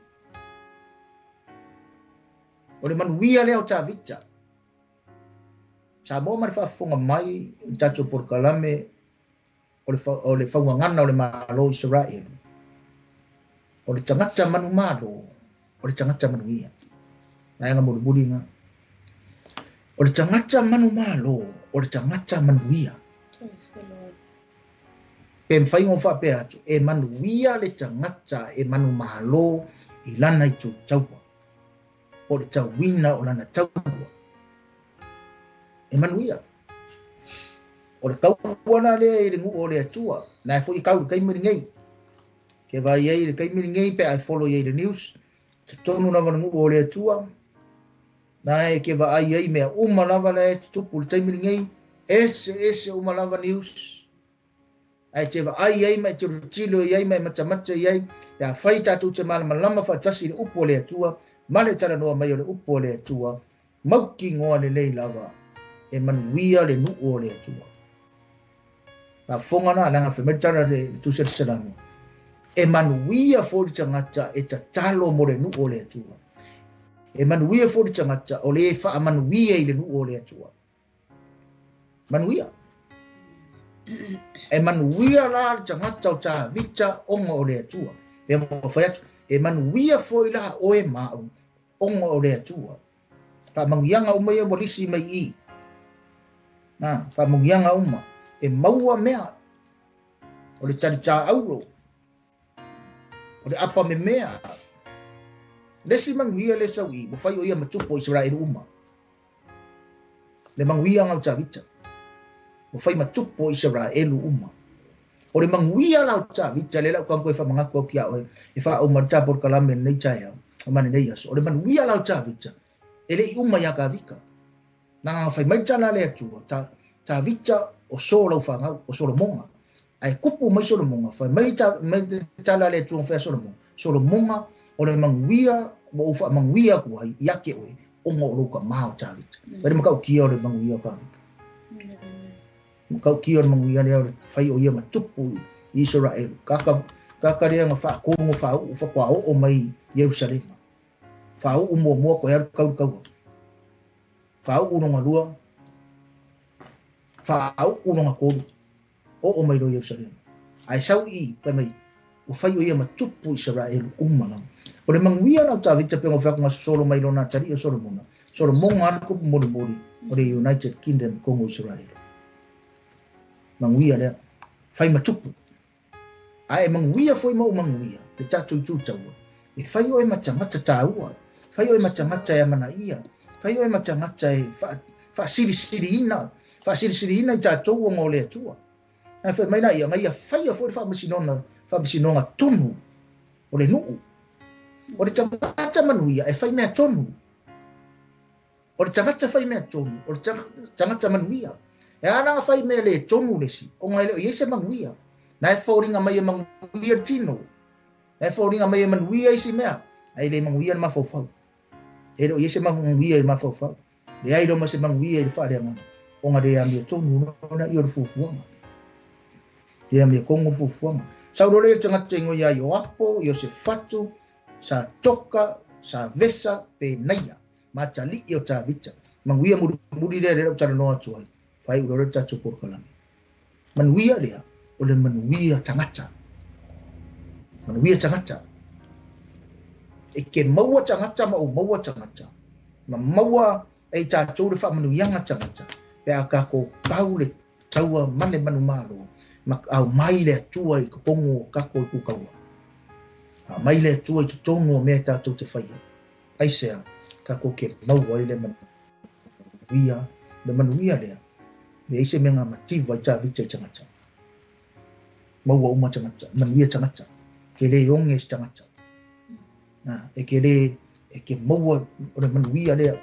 [SPEAKER 2] O le manuia lea o Tavita. Samoa ma le faafofoga mai i tatou polokalame o le faugagana o le Malo o Isaraelu. O le tagata manumalo, o le tagata manuia. Vaega mulimuli ga. O le tagata manumalo, o le tagata manuia. Pe mawhai ngō whapea atu, e manuia le tagata e manu malo i lana i tū taua. O le tauina o lana taua. E manuia. O le kaua na lea i le nuu o le Atua. Nai fo i kau le kaimiri ngei. Ke vai ai le kaimiri ngei pe ai follow i le news. Te tonu lava le nuu o le Atua. Nai ke va ai ai mea uma lava le tutupu le taimiri ngei. Ese ese uma lava news. Ai te va ai ai mai te tilo ai mai matamata ai ya fai tatou te malamalama faatasi le upu o le Atua ma le talanoa mai o le upu o le Atua mauki ngoa lelei lava e manuia le nuu o le Atua. La fonga na langa fe mai tala le tusi le salamu e manuia fo le tagata e tatalo mo le nuu o le Atua. E manuia fo le tagata o le faamanuia i le nuu o le Atua. Manuia. E manuia la le tagata o Tavita onga o le Atua. E mo fai atu, e manuia foi la oe mau onga o le Atua. Faamanuiaga uma ia ua lisi mai i. Na, faamanuiaga uma. E maua mea o le talitā auro, o le apa memea. Le isi manuia le sau i, ua fai o ia matupu o Israelu uma. Le manuia ngau Tavita. Ua fai matupu o Israelu uma. O le manuia lau Tavita le lau kanko e whamangaku au kia oe, e wha o marita por kalame nei chai au, o mane nei aso. O le manuia lau Tavita, e le i uma ia ka vika. Nā ngā whai mai tala le Atua, Tavita o so lau whangau, o Solomonga. Ai kupu mai Solomonga, whai mai tala le Atua whai Solomonga. Solomonga o le manuia, o uwha manuia kua i ake oe, onga o lauka mao Tavita. Whai makau kia o le manuia o ka vika. Makau kia o le manuia lea o le whai o ia matupu i Israel. Kaka lea nga whaakongo whaau, whakwa o mai Yerusalema. Whaau mua mua ko aru kau kau. Whaau unonga lua. Whaau unonga kolu. O mai lo Yerusalema. Ai sau i, whai mai, o whai o ia matupu Israel uma lama. O le manuia lau Tavita pe ngā whakunga solo mai lona tari o Solomona. Solomonga ana kupu mori mori o le United Kingdom Congo Israel. Manuia lea, whai matupu. Ae manuia foi mau manuia, le tātou i tūtaua. E whai o e matangata tāua, whai o e matangata e amana ia, whai o e matangata e whaasirisiri ina i tātou o ngō le Atua. Ai whai mai na ia, ngai ia whai a foi le whaamasinonga tonu o le nuu. O le tagata manuia e whai mea tonu. O le tagata whai mea tonu, o le tagata manuia. E ana ngā whai mea le tonu lesi, o ngai leo i se manuia. Nā e whauringa mai e manuia tino. Nā e whauringa mai e manuia isi mea. Ai le manuia le mawhaufau. E leo i se manuia i le mawhaufau. Le ai roma se manuia i le whareanga. O ngā rea mea tonu na i o le fufuanga. Rea mea kongo le fufuanga. Sauro le tagata ingo ia Ioapo, i o se fatu, sa toka, sa vesa, pe naia. Matali i o Tavita. Manuia muri lea lea o talanoa atu ai. Whai uro le tātou porokalame. Manuia lea, o le manuia tagata. Manuia tagata. E ke maua tagata ma o maua tagata. Ma maua e tātou le whaamanuiaga tagata. Pe a kako kau le taua mane manu malo. Ma au mai le Atua i kokongo o kako i kukaua. A mai le Atua i totonu o mea tātou te whaia. Ai sea, kako ke maua i le manuia lea. Le ise mea ngā mativa i Tavita i tagata. Maua uma tagata, manuia tagata. Ke le onge si tagata. Nā, e ke le, e ke maua o le manuia lea,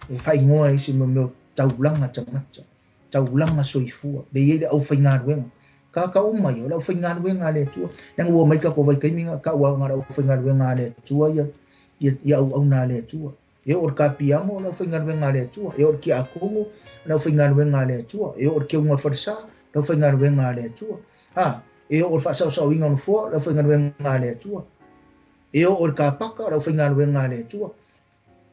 [SPEAKER 2] e whaingoa isi mea mea taulanga tagata. Taulanga soifua. Le iei le au whaingaruenga. Ka uma ia, o le au whaingaruenga le Atua. Nanga ua mai ka ko vai kaiminga, ka ua ngā au whaingaruenga le Atua ia, ia au au nā le Atua. E o le kapiango o le au whaingaruenga le Atua. E o le kia akongo o le au whaingaruenga le Atua. E o le keunga o le wharesa, le au whaingaruenga le Atua. Ha, e o le whaasausauinga o le fua, le au whaingaruenga le Atua. E o le kapaka, le au whaingaruenga le Atua.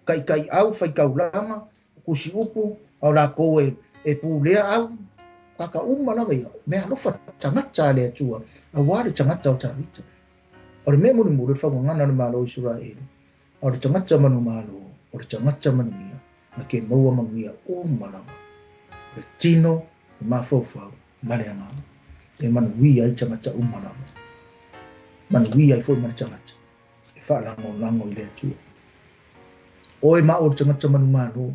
[SPEAKER 2] Kai kai au, whaikaulanga, kusi upu, au la koe e pūlea au, kaka uma lava ia, mea alofa tagata le Atua, auā le tagata o Tavita. O le mea mulimuli le whangangana le malo Israeli, o le tagata manu malo, o le tagata manuia, a ke maua manuia o malava. O le tino, le mafaufau, ma le agaga. E manuia ai tagata uma lava. Manuia ai foi ma le tagata e faalagolago i le Atua. Oe ma o le tagata manumalo,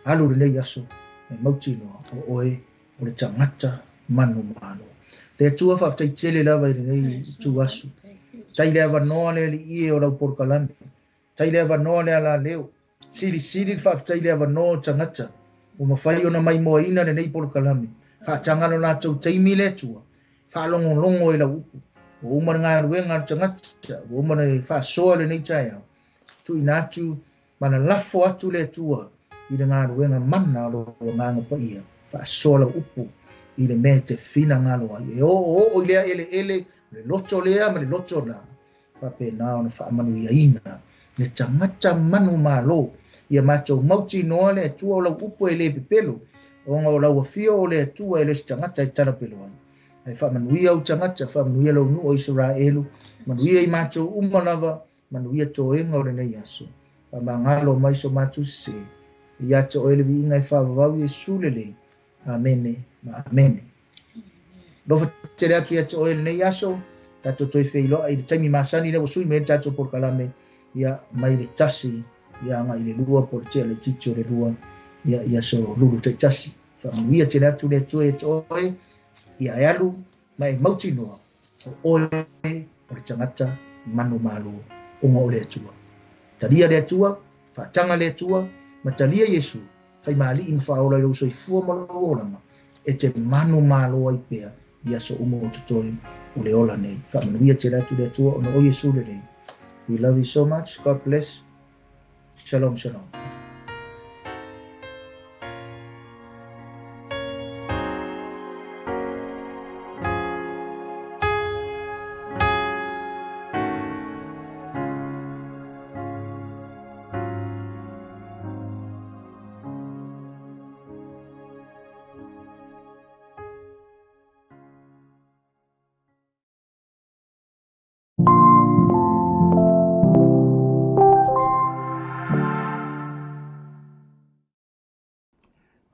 [SPEAKER 2] alu lenei aso e mautinoa o oe o le tagata manumalo. Le Atua faafetai tele lava i lenei itu aso. Tai le avanoa le alii e o lau polokalame. Tai le avanoa le alaleo. Silisili le faafetai le avanoa o tagata ua mafai ona maimoaina lenei polokalame. Faataga lo latou taimi le Atua. Faalogologo i lau upu. Ua uma le galuega a le tagata, ua uma le faasoa lenei taeao. Tuuina atu ma lalafo atu le Atua i le galuega mana o lou Agaga Paia. Faasoa lau upu i le mea e te finagalo ai. E oooo i lea eleele, le loto lea ma le loto la. Faapena ona faamanuiaina le tagata manumalo. Ia matou mautinoa le Atua o lau upu e le pepelo, ona o lau afio o le Atua e le se tagata e talapelo ai. Ae faamanuia ou tagata, faamanuia lou nuu o Isaraelu, manuia i matou uma lava, manuia toega o lenei aso. Faamagalo mai so matou sesē, ia te oe le viiga e faavavau Iesu lelei. Amene ma amene. Alofa tele atu ia te oe lenei aso, tatou toe feiloai i le taimi masani lea ua sui mai ai le tatou polokalame, ia mai le 1 ia agai i le 2 po o le tea laitiiti o le 2 ia i aso lulu taitasi. Faamanuia tele atu le Atua ia te oe, ia e alu ma e mautinoa o oe o le tagata manumalo ona o le Atua. Talia le Atua, faataga le Atua, ma talia Iesu, faimaali'i ma faaola i lou soifua ma lou olaga, e te manumalo ai pea i aso uma o totoe o le ola nei. Faamanuia tele atu le Atua ona o Iesu lelei. We love you so much. God bless. Shalom, shalom.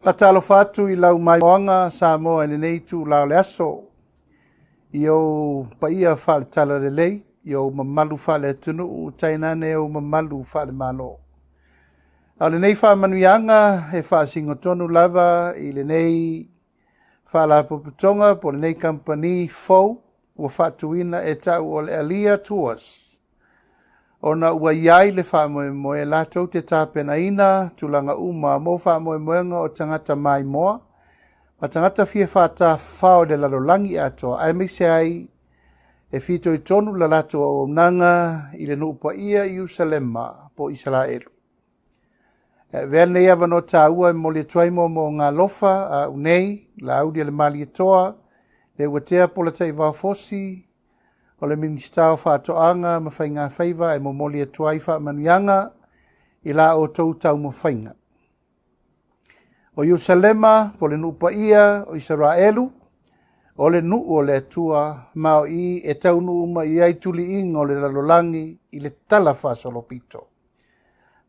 [SPEAKER 3] Faatalofa atu i lau maimoaga Samoa i lenei itula o le aso, i ou paia faale-talalelei, i ou mamalu faale-atunuu, tainane ou mamalu faale-Malo. A o lenei faamanuiaga e faasinotonu lava i lenei faalapotopotoga po o lenei kamupani fou ua faatuina e ta'u o le Alia Tours, ona ua i ai le faamoemoe latou te tapenaina tulaga uma mo faamoemoega o tagata maimoa ma tagata fia faatafafao i le lalolagi atoa, aemaise ai e fitoitonu la latou auaunaga i le nuu paia i Ierusalema po o Isaraelu. E avea lenei avanoa taua e momoli atu ai moomooga alofa a au nei, Laauli a le Malietoa, le Uatea Polataivao Fosi, o le Minisita o Faatoaga ma Faigafaiva e momoli atu ai faamanuiaga i la outou taumafaiga. O Ierusalema, po o le nuu paia o Isaraelu, o le nuu o le Atua, ma o i e taunuu mai ai tuliiga o le lalolagi i le tala faasolopito.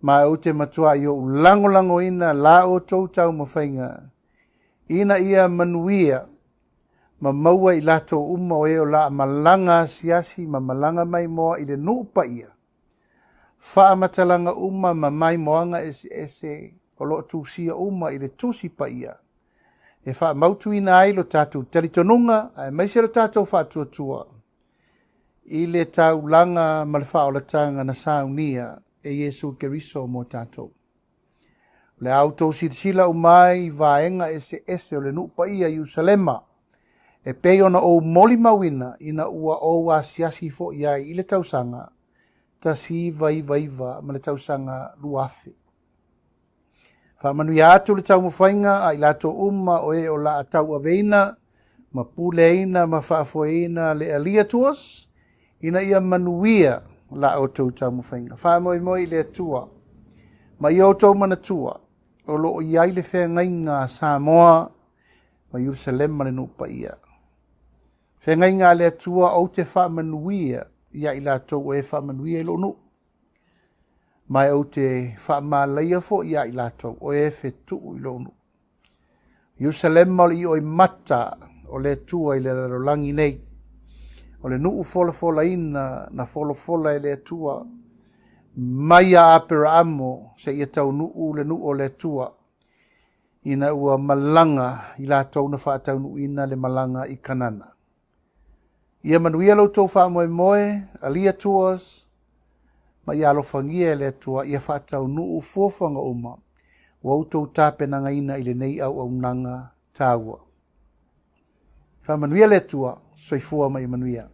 [SPEAKER 3] Ma ou te matuai ou lagolagoina la outou taumafaiga, ina ia manuia ma maua i latou uma o e o la malaga asiasi ma malaga maimoa i le nuu paia, faamatalaga uma ma maimoaga eseese o lo o tusia uma i le Tusi Paia, e faamautuina ai lo tatou talitonuga aemaise lo tatou faatuatua i le taulaga ma le faaolataga na saunia e Iesu Keriso mo tatou. O le a outou silasila uma ai i vaega eseese o le nuu paia i Ierusalema, e pei ona ou molimauina ina ua ou asiasi foi ai i le tausaga 1999 ma le tausaga 2000. Faamanuia atu le taumafaiga a i latou uma o e o la a tauaveina ma puleaina ma faafoeina le Alia Tours, ina ia manuia la outou taumafaiga. Faamoemoe i le Atua ma ia outou manatua o lo o i ai le feagaiga a Samoa ma Ierusalema le nuu paia. Feagaiga a le Atua ou te faamanuia ia i latou o e faamanuia i lou nuu, ma e ou te faamalaia foi ia i latou o e fetuu i lou nuu. Ierusalema o le ioimata o le Atua i le lalolagi nei. O le nuu folafolaina na folafola e le Atua mai ia Aperaamo seia taunuu le nuu o le Atua ina ua malaga i latou na faataunuuina le malaga i Kanana. Ia manuia lo outou faamoemoe, Alia Tours, ma ia alofagia e le Atua ia faataunuu fuafuaga uma ua outou tapenagaina i lenei auaunaga taua. Faamanuia le Atua, soifua ma ia manuia.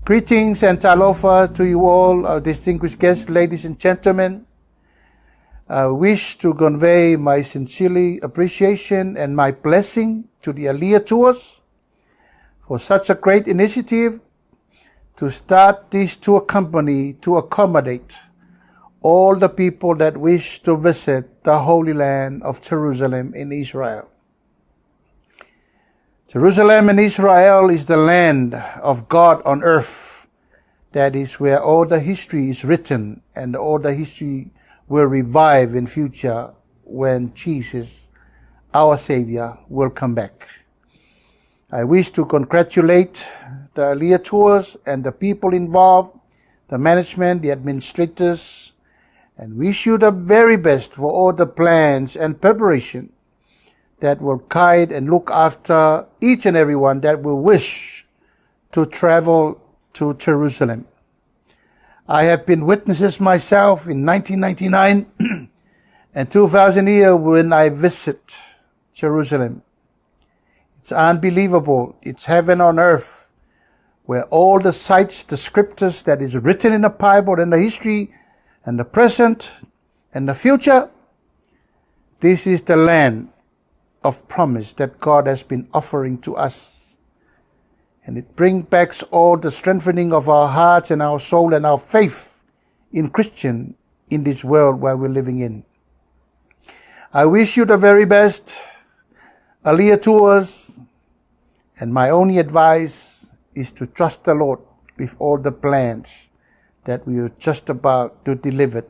[SPEAKER 3] Greetings and talofa to you all, our distinguished guests, ladies and gentlemen. I wish to convey my sincere appreciation and my blessing to the Aliyah Tours for such a great initiative to start this tour company to accommodate all the people that wish to visit the Holy Land of Jerusalem in Israel. Jerusalem in Israel is the land of God on earth. That is where all the history is written and all the history will revive in future when Jesus, our Savior, will come back. I wish to congratulate the Aliyah Tours and the people involved, the management, the administrators, and wish you the very best for all the plans and preparation that will guide and look after each and every one that will wish to travel to Jerusalem. I have been witnesses myself in 1999 and 2000 year when I visit Jerusalem. It's unbelievable. It's heaven on earth where all the sites, the scriptures that is written in the Bible and the history and the present and the future, this is the land of promise that God has been offering to us. And it brings back all the strengthening of our hearts and our soul and our faith in Christian in this world where we're living in. I wish you the very best, Aliyah Tours, and my only advice is to trust the Lord with all the plans that we are just about to deliver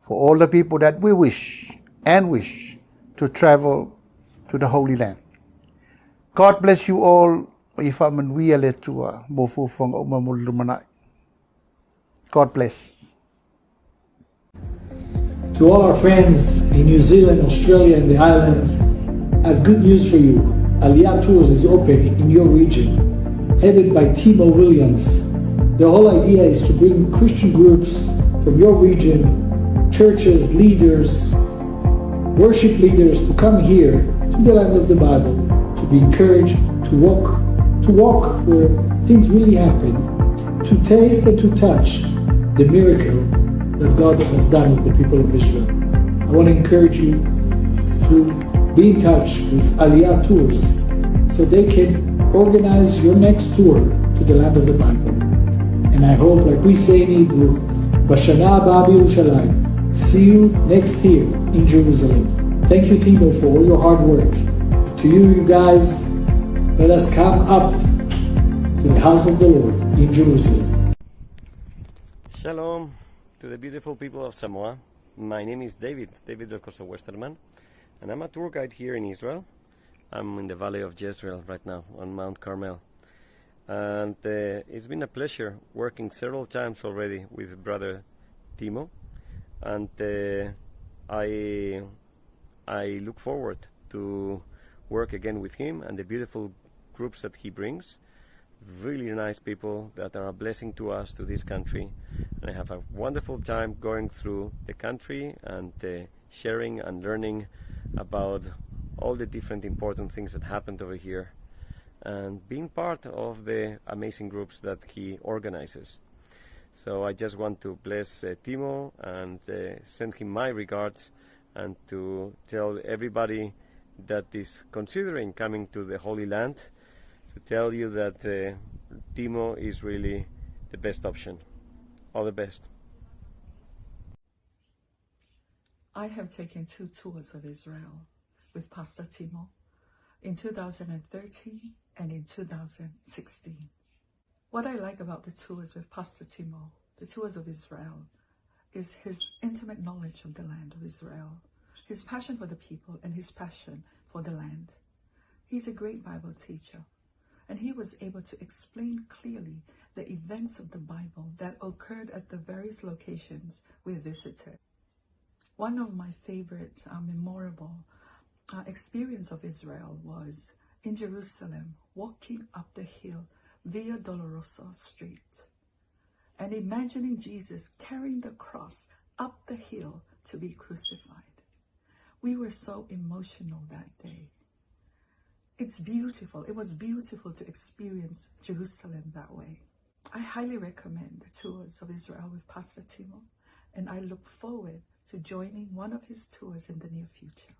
[SPEAKER 3] for all the people that we wish and wish to travel to the Holy Land. God bless you all. Ia faamanuia le Atua mo fuafuaga uma mo le lumanai. God bless.
[SPEAKER 4] To all our friends in New Zealand, Australia, and the islands, I have good news for you. Aliyah Tours is open in your region, headed by Timo Williams. The whole idea is to bring Christian groups from your region, churches, leaders, worship leaders to come here to the land of the Bible to be encouraged to walk, to walk where things really happen, to taste and to touch the miracle that God has done with the people of Israel. I want to encourage you to be in touch with Aliyah Tours so they can organize your next tour to the land of the Bible. And I hope, like we say in Hebrew, בשנה הבאה בירושלים. See you next year in Jerusalem. Thank you, Timo, for all your hard work. To you, you guys, let us come up to the house of the Lord in Jerusalem.
[SPEAKER 5] Shalom to the beautiful people of Samoa. My name is David, David Delcorso Westerman, and I'm a tour guide here in Israel. I'm in the Valley of Jezreel right now on Mount Carmel. And it's been a pleasure working several times already with brother Timo. And I look forward to work again with him and the beautiful groups that he brings. Really nice people that are a blessing to us, to this country. And I have a wonderful time going through the country and sharing and learning about all the different important things that happened over here and being part of the amazing groups that he organizes. So I just want to bless Timo and send him my regards and to tell everybody that is considering coming to the Holy Land to tell you that Timo is really the best option. All the best.
[SPEAKER 6] I have taken 2 tours of Israel with Pastor Timo in 2013 and in 2016. What I like about the tours with Pastor Timo, the tours of Israel, is his intimate knowledge of the land of Israel. his passion for the people, and his passion for the land. He's a great Bible teacher, and he was able to explain clearly the events of the Bible that occurred at the various locations we visited. One of my favorite memorable experience of Israel was in Jerusalem, walking up the hill Via Dolorosa Street and imagining Jesus carrying the cross up the hill to be crucified. We were so emotional that day. It's beautiful. It was beautiful to experience Jerusalem that way. I highly recommend the tours of Israel with Pastor Timo, and I look forward to joining one of his tours in the near future.